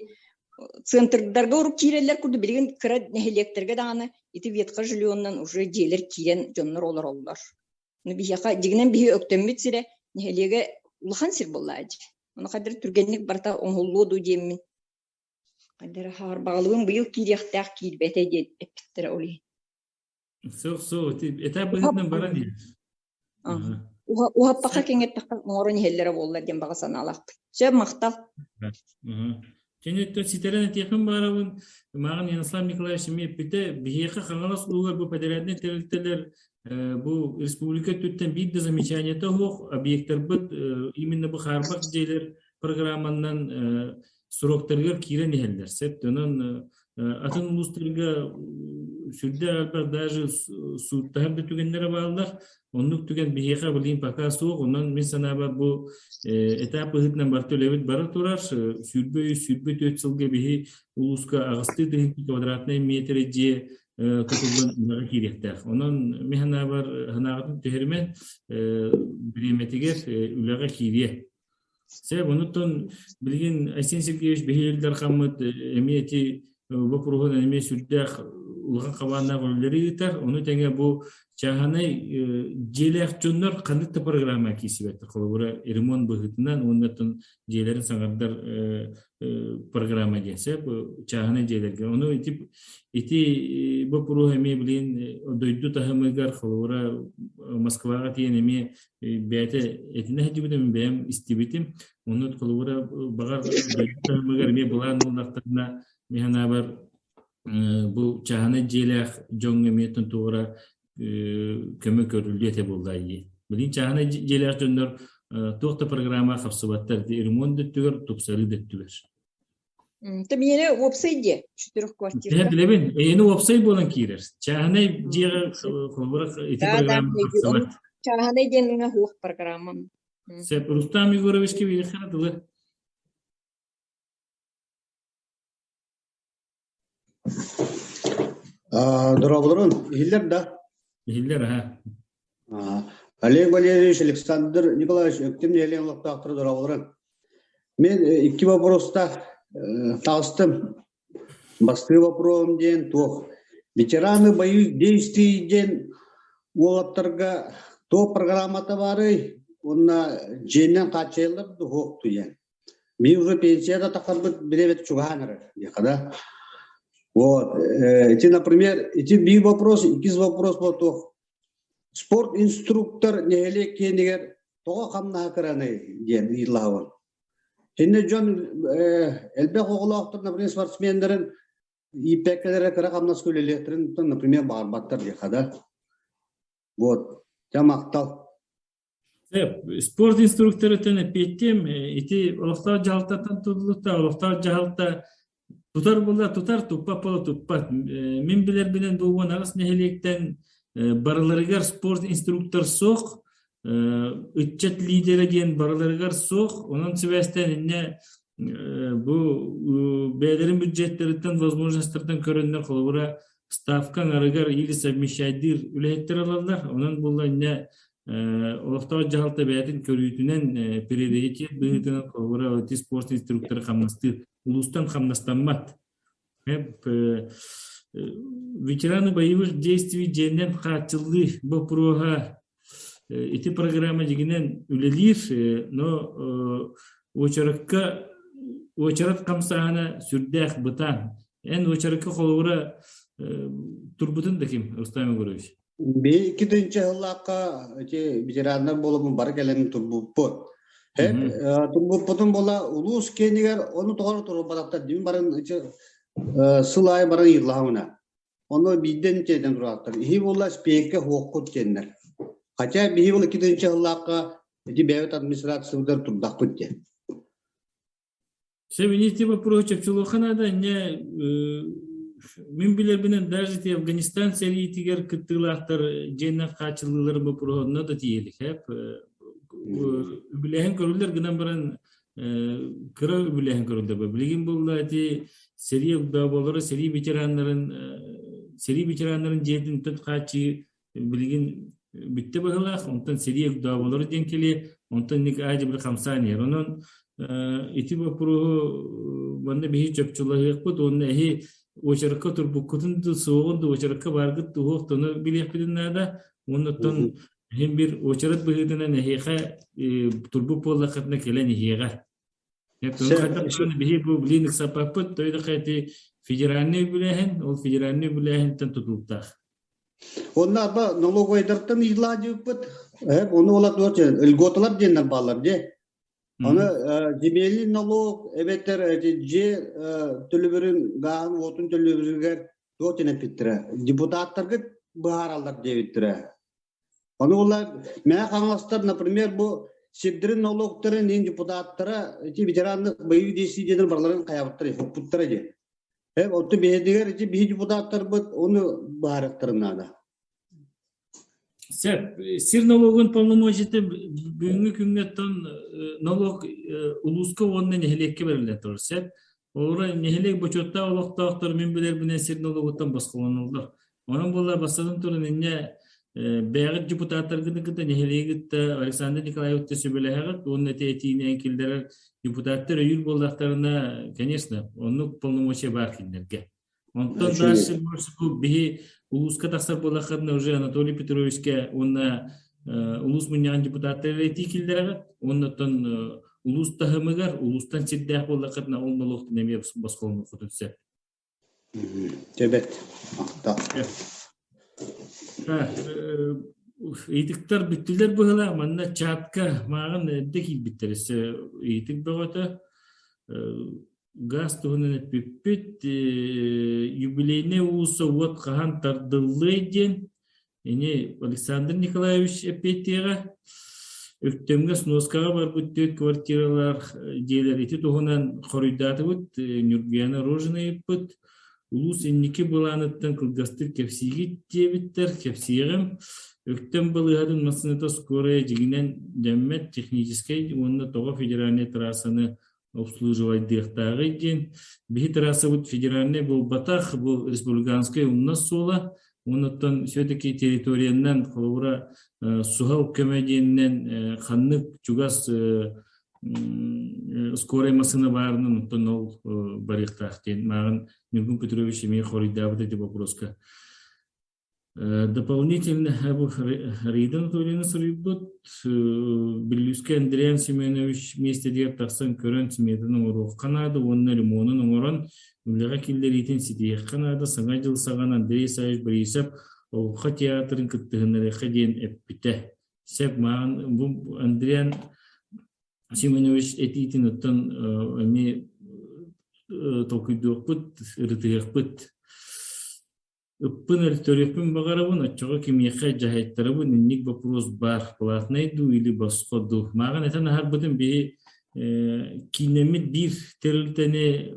Центрдарга урук киирэллэр курдук билигин кыра нэһилиэктэргэ даҕаны ити ветха жильеннан уже дьиэлэр киирэн дьоннор олороллор. Ну биһиэхэ дьигинэн биһи өктөммүт сирэ нэһилиэгэ улахан сир буоллаа дии. Ону хайдары түргэнник барыта оҥоһуллуо дуу диэммин хайдары хаарбаҕалыыбын быйыл киириэхтээх киирбэтэ диэн эппиттэрэ ол иһин. Суох, суох, этап быһыытынан баран иһэр. Уһаппакка кэҥэппэххэ оҥорон иһэллэрэ буоллар диэн баҕа санаалаахпын. Сөп, махтал. Кэнниттэн ситэрэн этиэхпин баарабын, мааҕын Ярослав Николаевич эмиэ эппитэ, биһиэхэ Хаҥалас улууһугар бу федеральнай тэрилтэлэр бу республика өттүттэн биир да замечаниета суох объектарбыт именно бу хаарбах дьиэлэр программанан сроктарыгар киирэн иһэллэр. Сөп, онон атын улуустарга сүрдээх элбэх даже сууттаһар да түгэннэрэ бааллар. Оннук түгэн биһиэхэ билигин пока суох. Онон мин санаабар бу этап быһыытынан барыта үлэбит бара турар. 23 24 сылга биһи улууска аҕыстыы тыһыынча квадратнай метр дьиэ тутуллан үлэҕэ киириэхтээх. Онон мин санаабар санааҕытын түһэримэн бириэмэтигэр үлэҕэ киириэ. Сөп, онуттан билигин Айсен Сергеевич биһиги Ил Дархаммыт эмиэ ити боппуруоһунан эмиэ сүрдээх улахан хабааннаах үлэлэри ыытар. Ону тэҥэ бу чааһынай дьиэлээх дьоннор ханнык да программа киирсибэттэр. Холобура, ремонт быһыытынан уонна оттон дьиэлэрин саҥардар программа диэн сөп, чааһынай дьиэлэргэ. Ону ити ити боппуруоһу эмиэ билигин дойду таһымыгар, холобура, Москваҕа тиийэн эмиэ бэйэтэ этинэ сылдьыбытым, бэйэм истибитим. Онно холобура баҕар дойду таһымыгар эмиэ былаан ыллахтарына, мин санаабар бу чааһынай дьиэлээх дьоҥҥо эмиэ туора көмө көрүллүө этэ буоллаа дии. Билигин чааһынай дьиэлээх дьоннор туох да программа хапсыбаттар, ремонт да өттүгэр, тупсарыы да өттүгэр. Та миэнэ уопсай дьиэ, четырехквартирка. Дьэ билэбин, эйиэнэ уопсай буолан киирэр. Чааһынай дьиэҕэ холобура ити Да, да, программа тахсыбат. чааһынай диэн суох программам. Сөп, Рустам Егоровичка биэриэххэ дылы. Дорооболорун, иһиллэр да? Иһиллэр, аха. Олег Валерьевич, Александр Николаевич, Өктөм нэһилиэгин олохтоохторо дорооболорун. Мен икки вопростаах таҕыстым. Бастакы вопроһум диэн туох? Ветераны боевых действий диэн уолаттарга туох программата баарый? Уонна дьиэнэн хааччыйаллар дуо диэн. Мин уже пенсияда тахарбыт билебет чугаһаан эрэр диэхэ да. Вот, ити, например, ити биир вопрос, иккис вопрос буолтуох. Спорт инструктор нэһилиэк киэнигэр тоҕо хамнаһа кыраный диэн ыйыллаһабын. Инне дьон элбэх оҕолоохтор, например, спортсменнарын ииппэккэлэрэ кыра хамнаска үлэлиэхтэрин, например, баҕарбаттар диэхэ да. Вот, дьэ махтал. Спорт инструкторыттан эппиэттиэм, ити олохтоох дьаһалтаттан тутулуктаах, олохтоох дьаһалта тутар була тутар, туппат була туппат. Мин билэрбинэн бу 18 нэһилиэктэн барыларыгар спорт инструктор суох, ыччат лидерэ диэн барыларыгар суох. Онон сибээстээн инньэ бу бэйэлэрин бюджеттериттэн возможностарыттан көрөннөр холобура ставка аҥарыгар или совмещайдыыр үлэһиттэр ылаллар. Онон буолла инньэ олохтоох дьаһалта бэйэтин көрүүтүнэн приоритет быһыытынан холобура ити спорт инструкторы хамнастыыр. Улуустан хамнастаммат. Ветераны боевых действий дьиэнэн хааччыллыы боппуруоһа ити программа дьигинэн үлэлиир, но уочаракка уочарат хамсааһына сүрдээх бытаан. Эн уочаракка холобура турбутун да ким, Рустам Егорович? Би икки сыллаахха ити ветераннар буолабын бары кэлэн турбуппут. Хеп турбуппутун буола улуус киэнигэр ону тоҕо турбатахтар дим барын ити сыл аайы баран ыйыллаһамына. Ону биирдэн тиэтэн турааттар. Иһи буола спиэккэ хуоххут диэннэр. Хотя биһи буола икки сыллаахха ити бэйэбит администрациябытыгар турдахпыт диэн. Все вопрос чопчулуохха наада инньэ мин билэрбинэн даже ити Афганистан сэриитигэр кыттыылаахтар дьиэннэн хааччыллыыларын боппуруоһунна да тиийэлик эп үбүлээһин көрүллэр гынан баран кыра үбүлээһин көрүллэр билигин буолла ити сэрии огдооболоро сэрии ветераннарын сэрии ветераннарын дьиэтин хааччыы билигин бүттэ быһыылаах, онтон сэрии огдооболоро диэн кэлиэ, онтон ник аадьы били хамсаан иһэр. Онон ити боппуруоһу манна биһи чопчулаһыахпыт уонна эһи уочаракка турбуккутун да суоҕун да уочаракка бааргыт туһуох тону билиэхпитин наада. Уонна оттон иһин бир уочарат быһыытынан эһиэхэ турбут буоллаххытына кэлэн иһиэҕэ. Биһи бу билин ыксаппаппыт, той да ити федеральный үбүлээһин, ол федеральный үбүлээһинтэн тутулуктаах. Онно аба налоговайдартан ыйылаадьыппыт, ону ола туох льготалар диэннэр бааллар дии. Аны земельный налог эбэтэр дьиэ төлөбүрүн гааһын уотун төлөбүрүгэр туох диэн эппиттэрэ. Депутаттаргыт быһаараллар диэбиттэрэ. Ону була Мэҥэ Хаҥаластар, например, бу сирдэрин налогтарын иһин депутаттара ити ветеранных боевых действий диэнэр барыларын хайаабыттара, хоппуттара дии. Э, оттон биһигэр ити биһи депутаттарбыт ону быһаарыахтарын наада. Сөп. Сир налогун полномочията бүгүҥҥү күҥҥэ оттон налог улууска уонна нэһилиэккэ бэриллэн турар. Сөп. Олору нэһилиэк бочуоттаах олохтоохтор мин билэрбинэн сир налогуттан босхолонуллар. Онон буолла бастатан туран инньэ бэйэҕит депутаттаргытын кытта нэһилиэги кытта Александр Николаевичты сүбэлэһэҕит уонна ити этиини киллэрэр депутаттар өйүүр буоллахтарына, конечно, оннук полномочия баар кинилэргэ. Онтон дальше бу биһи улууска тахсар буоллаххытына уже Анатолий Петровичка уонна улуус мунньаҕын депутаттара этии киллэрэҕит уонна оттон улуус таһымыгар улуустан сирдээх буоллаххытына ол нолуоктан эмиэ босхолонуоххутун сөп. Төбөт. Махтал. Ыйытыктар бүттүлэр быһыылаах манна чатка мааҕын эрдэ киирбиттэр өссө ыйытык бөҕөтө газ туһунан эппиппит юбилейнай уулусса уот хаһан тардыллыай диэн ини Александр Николаевич эппиэттиэҕэ. Өктөмҥө сноскаҕа барбыт түөрт квартиралаах дьиэлэр ити туһунан хоруйдаатыбыт, Ньургуйаана Рожина ыйыппыт. Улуус инники былааныттан кылгастык кэпсиигит диэбиттэр, кэпсиэҕим. Өктөм балыыһатын массыыната скорая дьиҥинэн дэммэт техническэй уонна тоҕо федеральнай трассаны обслуживайдыахтааҕый диэн. Биһи трассабыт федеральнай буолбатах, бу республиканскай умнас суола. Оннуттан все-таки территориянан, холобура, суһал көмө диэнинэн ханнык чугас скорай массыына баарынан оттон ол барыахтаах диэн мааҕын Ньургун Петрович эмиэ хоруйдаабыт эти вопроска. Дополнительно бу Рида Анатольевна суруйбут Бүллүүскэ Андриан Семенович миэстэтигэр тахсан көрөн сметаны оҥоруохха наада уонна ремонун оҥорон үлэҕэ киллэриитин ситиһиэххэ наада. Саҥа дьыл саҕана Андрей Исаевич Борисов Олоҥхо театрын кыттыһыннарыахха диэн эппитэ. Сөп, маан бу Андриан Семенович этиитин оттон эмиэ толкуйдуохпут, ырытыһыахпыт. Ыппын өлтөрүөхпүн баҕарабын, оччоҕо кимиэхэ дьаһайтарабын, инник боппуруос баар, платнай дуу или босхо дуу. Мааҕын этэн аһарбытым биһи кииннэммит биир тэрилтэни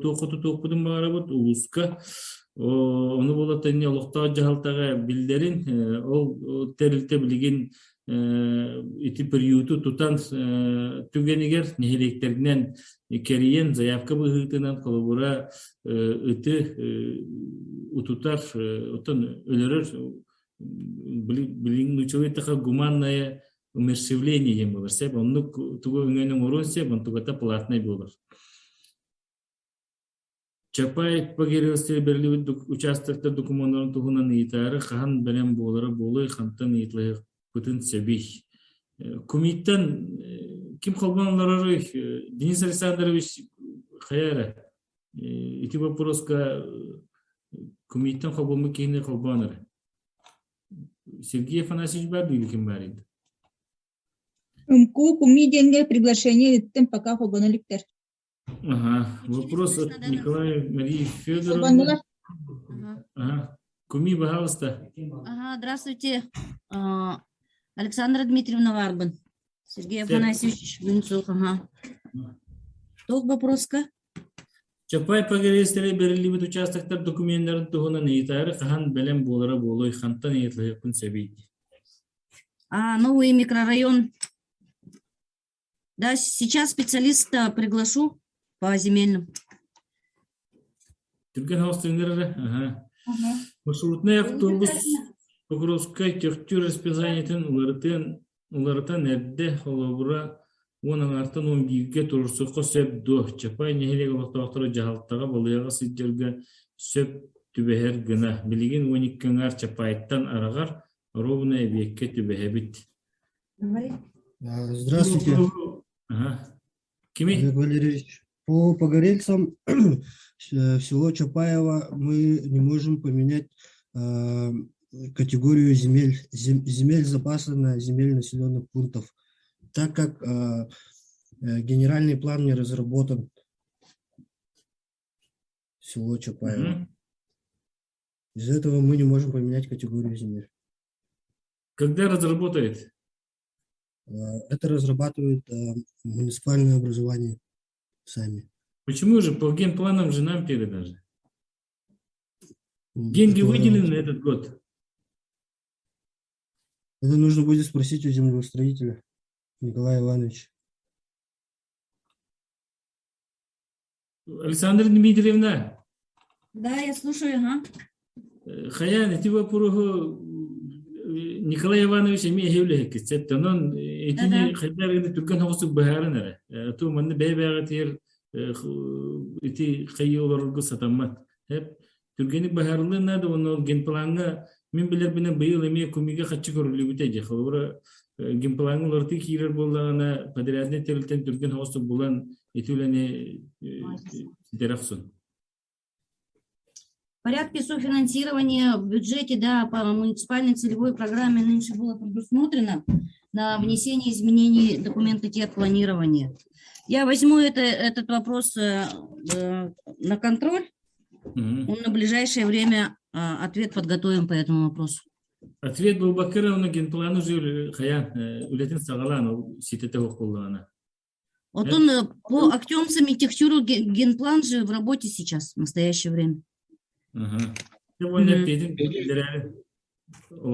туохха тутуохпутун баҕарабыт улууска. Ону буолата инни олохтоох дьаһалтаҕа биллэрин, ол тэрилтэ билигин ити приюту тутан түгэнигэр нэһилиэктэринэн кэрийэн заявка быһыытынан холобура ыты утутар оттон өлөрөр билигин нууччалыы эттэххэ гуманное умерщвление диэн буолар сөп оннук тугу өҥөнү оҥоруон сөп онтугата платнай буолар Чапаев Погореловскай бэриллибит участоктар докумуоннарын туһунан ыйытаары хаһан бэлэм буолара буолуой, хантан ыйыталаһыахпытын сөбүй? Кумиттан ким холбоон олороруй? Денис Александрович хайа эрэ? Ити боппуруоска Кумиттан холбоммут киһини холбоон эрэ. Сергей Афанасьевич баар дуу или ким баар edi? Ымку Куми диэнгэ приглашение ыыттым, пока холбоно иликтэр. Ага. Вопрос от Николая Марии Федоровны. Ага. Куми, пожалуйста. Ага, здравствуйте. Александра Дмитриевна Варбан. Сергей Афанасьевич Винцух, ага. Туох вопроска? Чапай погорельстары бериллибит участоктар документтарын туһунан ыйытаары хаһан бэлэм буолара буолуой, хантан ыйыталаһыахпын сөбүй? А, новый микрорайон Да, сейчас специалиста приглашу по земельным. Түргэн хаустыҥнар эрэ. Аха. Маршрутный автобус Покровскай Төхтүр расписаниетын уларытыан уларытан эрдэ холобура уон аҥаартан уон бииргэ туруорсуохха сөп дуо? Чапай нэһилиэк олохтоохторо дьаһалтаҕа балыыһаҕа сылдьарга сөп түбэһэр гына. Билигин уон икки аҥаар Чапайтан араҕар, ровно эбиэккэ түбэһэбит. Здравствуйте. Ага. Кими? Олег Валерьевич. По погорельцам в село Чапаево мы не можем поменять э, категорию земель, земель запаса на земель населенных пунктов, так как э, генеральный план не разработан село Чапаево. Из-за этого мы не можем поменять категорию земель. Когда разработает? Это разрабатывает муниципальное образование сами. Почему же по генпланам же нам передали? Деньги это... выделены на этот год? Это нужно будет спросить у землеустроителя Николая Ивановича. Александра Дмитриевна. Да, я слушаю, ага. Хайаан ити боппуруоһу Николай Иванович эмиэ эһиилэһиккит сөп. Онон итини хайдах эрэ түргэн соҕустук быһааран эрэ. Ту манна бэйэ-бэйэҕитигэр ити хайыы олорорго сатаммат. Түргэнник быһаарыллыан наада уонна ол генплаҥҥа мин билэрбинэн быйыл эмиэ кумига хаччы көрүллүбүтэ дии. Холобура генплаҥҥа уларытыы киирэр буоллаҕына подряднай тэрилтэн түргэн соҕустук булан ити үлэни ситэрэ охсун. В порядке софинансирования в бюджете, да, по муниципальной целевой программе нынче было предусмотрено на внесение изменений документа техпланирования. Я возьму это, этот вопрос на контроль. Mm-hmm. На ближайшее время ответ подготовим по этому вопросу. Ответ буолбакка эрэ онно генплан уже хайаан үлэтин саҕалаан ол ситэтэ суох буоллаҕына. Отон по Актемцам и Техтюру генплан же в работе сейчас, в настоящее время. Ага.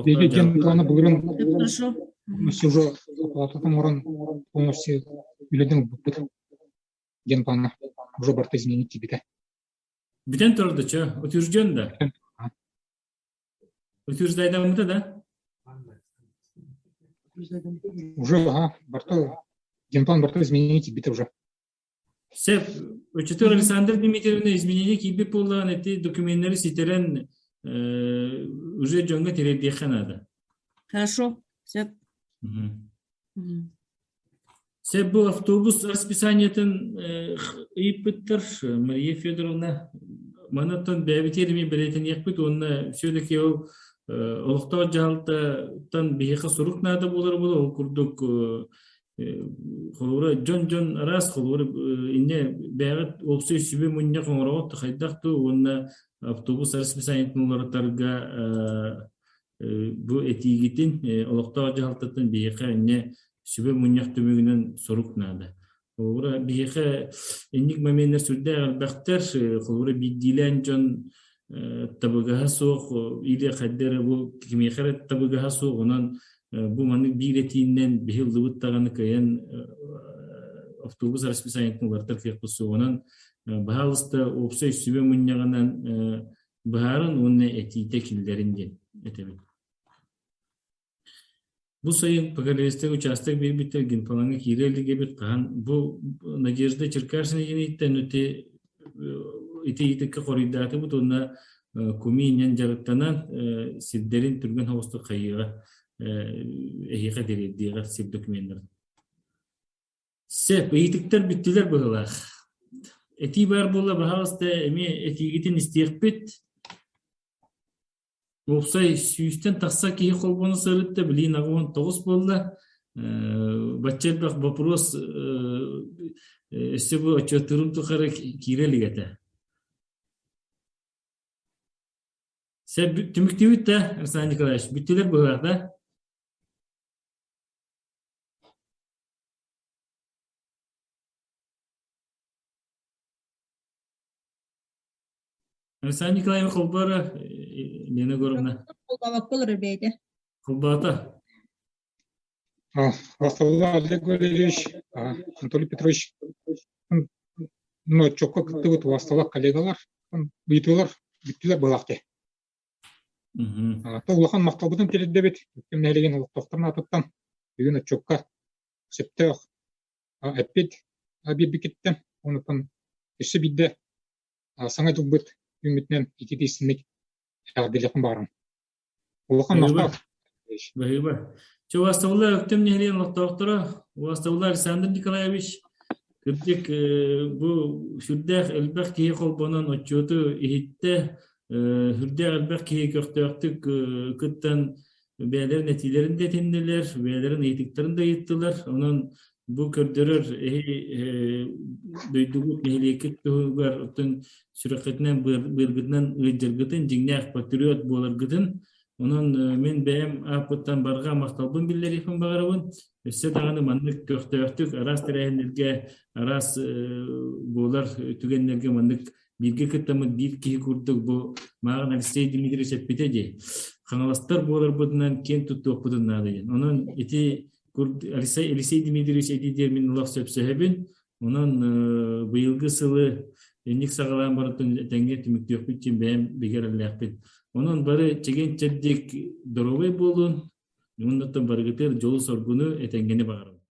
Биһиги генпланы былырын Хорошо. уже оплататын оҥорон полностью үлэтин ылбыппыт. Генплана уже барыта изменить киирбитэ. Бүтэн турар чё? Утвержден да? Утверждайдаммыта да? Уже, ага, барыта генплан барыта изменение киирбитэ уже. Сөп. Оччотугар Александр Дмитриевна изменение киирбит буоллаҕына ити докуменнары ситэрэн уже дьоҥҥо тириэрдиэххэ наада. Хорошо. Сөп. Сөп бу автобус расписаниетын ыйыппыттар Мария Федоровна. Манаттан бэйэбитигэр эмиэ бэлиэтэниэхпит уонна все-таки ол олохтоох дьаһалтаттан биһиэхэ сурук наада буолар буолуо ол курдук Холобура, дьон-дьон араас холобура инньэ бэйэҕит уопсай сүбэ мунньах оҥороҕут хайдах дуу уонна автобус расписаниетын уларытарга бу этиигитин олохтоох дьаһалтаттан биһиэхэ инньэ сүбэ мунньах түмүгүнэн сорук наада. Холобура, биһиэхэ инник моменнар сүрдээх элбэхтэр. Холобура, биирдиилээн дьон табыгаһа суох или хайда эрэ бу кимиэхэ эрэ табыгаһа суох онон бу маннык биир этиинэн биһи ыллыбыт даҕаны кыайан автобус расписаниетын уларытар кыахпыт суоҕунан баһаалыста уопсай сүбэ мунньаҕынан быһааран уонна этиитэ киллэрин диэн этэбин. Бу сайын Погорелецтэг учаастак биэрбиттэр генплаҥҥа киирэ илик эбит хаһан бу Надежда Черкашина диэниттэн ити ити ыйытыкка хоруйдаатыбыт уонна куми инньэн дьарыктанан сирдэрин түргэн соҕустук хайыаҕа эһиэхэ тириэрдиэҕэ сир докуменнарын. Сөп, ыйытыктар бүттүлэр быһыылаах. Этии баар буолла, баһаалыста эмиэ этиигитин истиэхпит. Уопсай сүүстэн тахса киһи холбоно сырытта, билигин 89 буолла. Бачча элбэх боппуруос өссө бу отчуоттуурум тухары киирэ илик этэ. Сөп, түмүктүүбүт да, Александр Николаевич, бүттүлэр быһыылаах да? Александр Николаевич холборо Лена Егоровна. Холбообокко олорор бэйэтэ. Холбоото. Василий Олег Валерьевич, Анатолий Петрович, ну, отчетка кыттыбыт убасталах коллегалар, ыйытыылар бүттүлэр буолаахте. Улахан махталбытын тириэрдэбит Өктөм нэһилиэгин олохтоохторун аатыттан бүгүн отчуокка сөптөөх эппит биэрбикиттэн онутан өссө биирдэ саҥа дьылбыт үүммүтүнэн итии-истинник эҕэрдэлиэхпин баҕарабын. Улахан махтал. Баһыыба. Чэ, убастабыллаах Өктөм нэһилиэгин олохтоохторо, убастабыллаах Александр Николаевич, кырдьык бу сүрдээх элбэх киһи холбонон отчуоту иһиттэ, сүрдээх элбэх киһи көхтөөхтүк кыттан бэйэлэрин этиилэрин да этиннилэр, бэйэлэрин ыйытыктарын да ыйыттылар. Онон бу көрдөрөр эһи дойдугут нэһилиэккит туһугар оттон сүрэххитинэн быаргытынан ыалдьаргытын, дьиҥнээх патриот буоларгытын онон мин бэйэм ааппыттан барҕа махталбын биллэриэхпин баҕарабын. Өссө даҕаны маннык көхтөөхтүк араас тэрээһиннэргэ, араас буолар түгэннэргэ маннык бииргэ кыттаммыт биир киһи курдук бу мааҕын Алексей Дмитриевич эппитэ дии. Хаҥаластар буоларбытынан киэн туттуохпутун наада диэн. Онон ити Алексей, Алексей Дмитриевич этии диэн мин олох сөпсөһөбүн. Онон быйылгы сылы инник саҕалаан барытын этэҥҥэ түмүктүөхпүт диэн бэйэм бигэ эрэллээхпин. Онон бары чэгиэн-чэбдик доруобай буолун, уонна барыгытыгар дьолу-соргуну этэҥҥэни баҕарабын.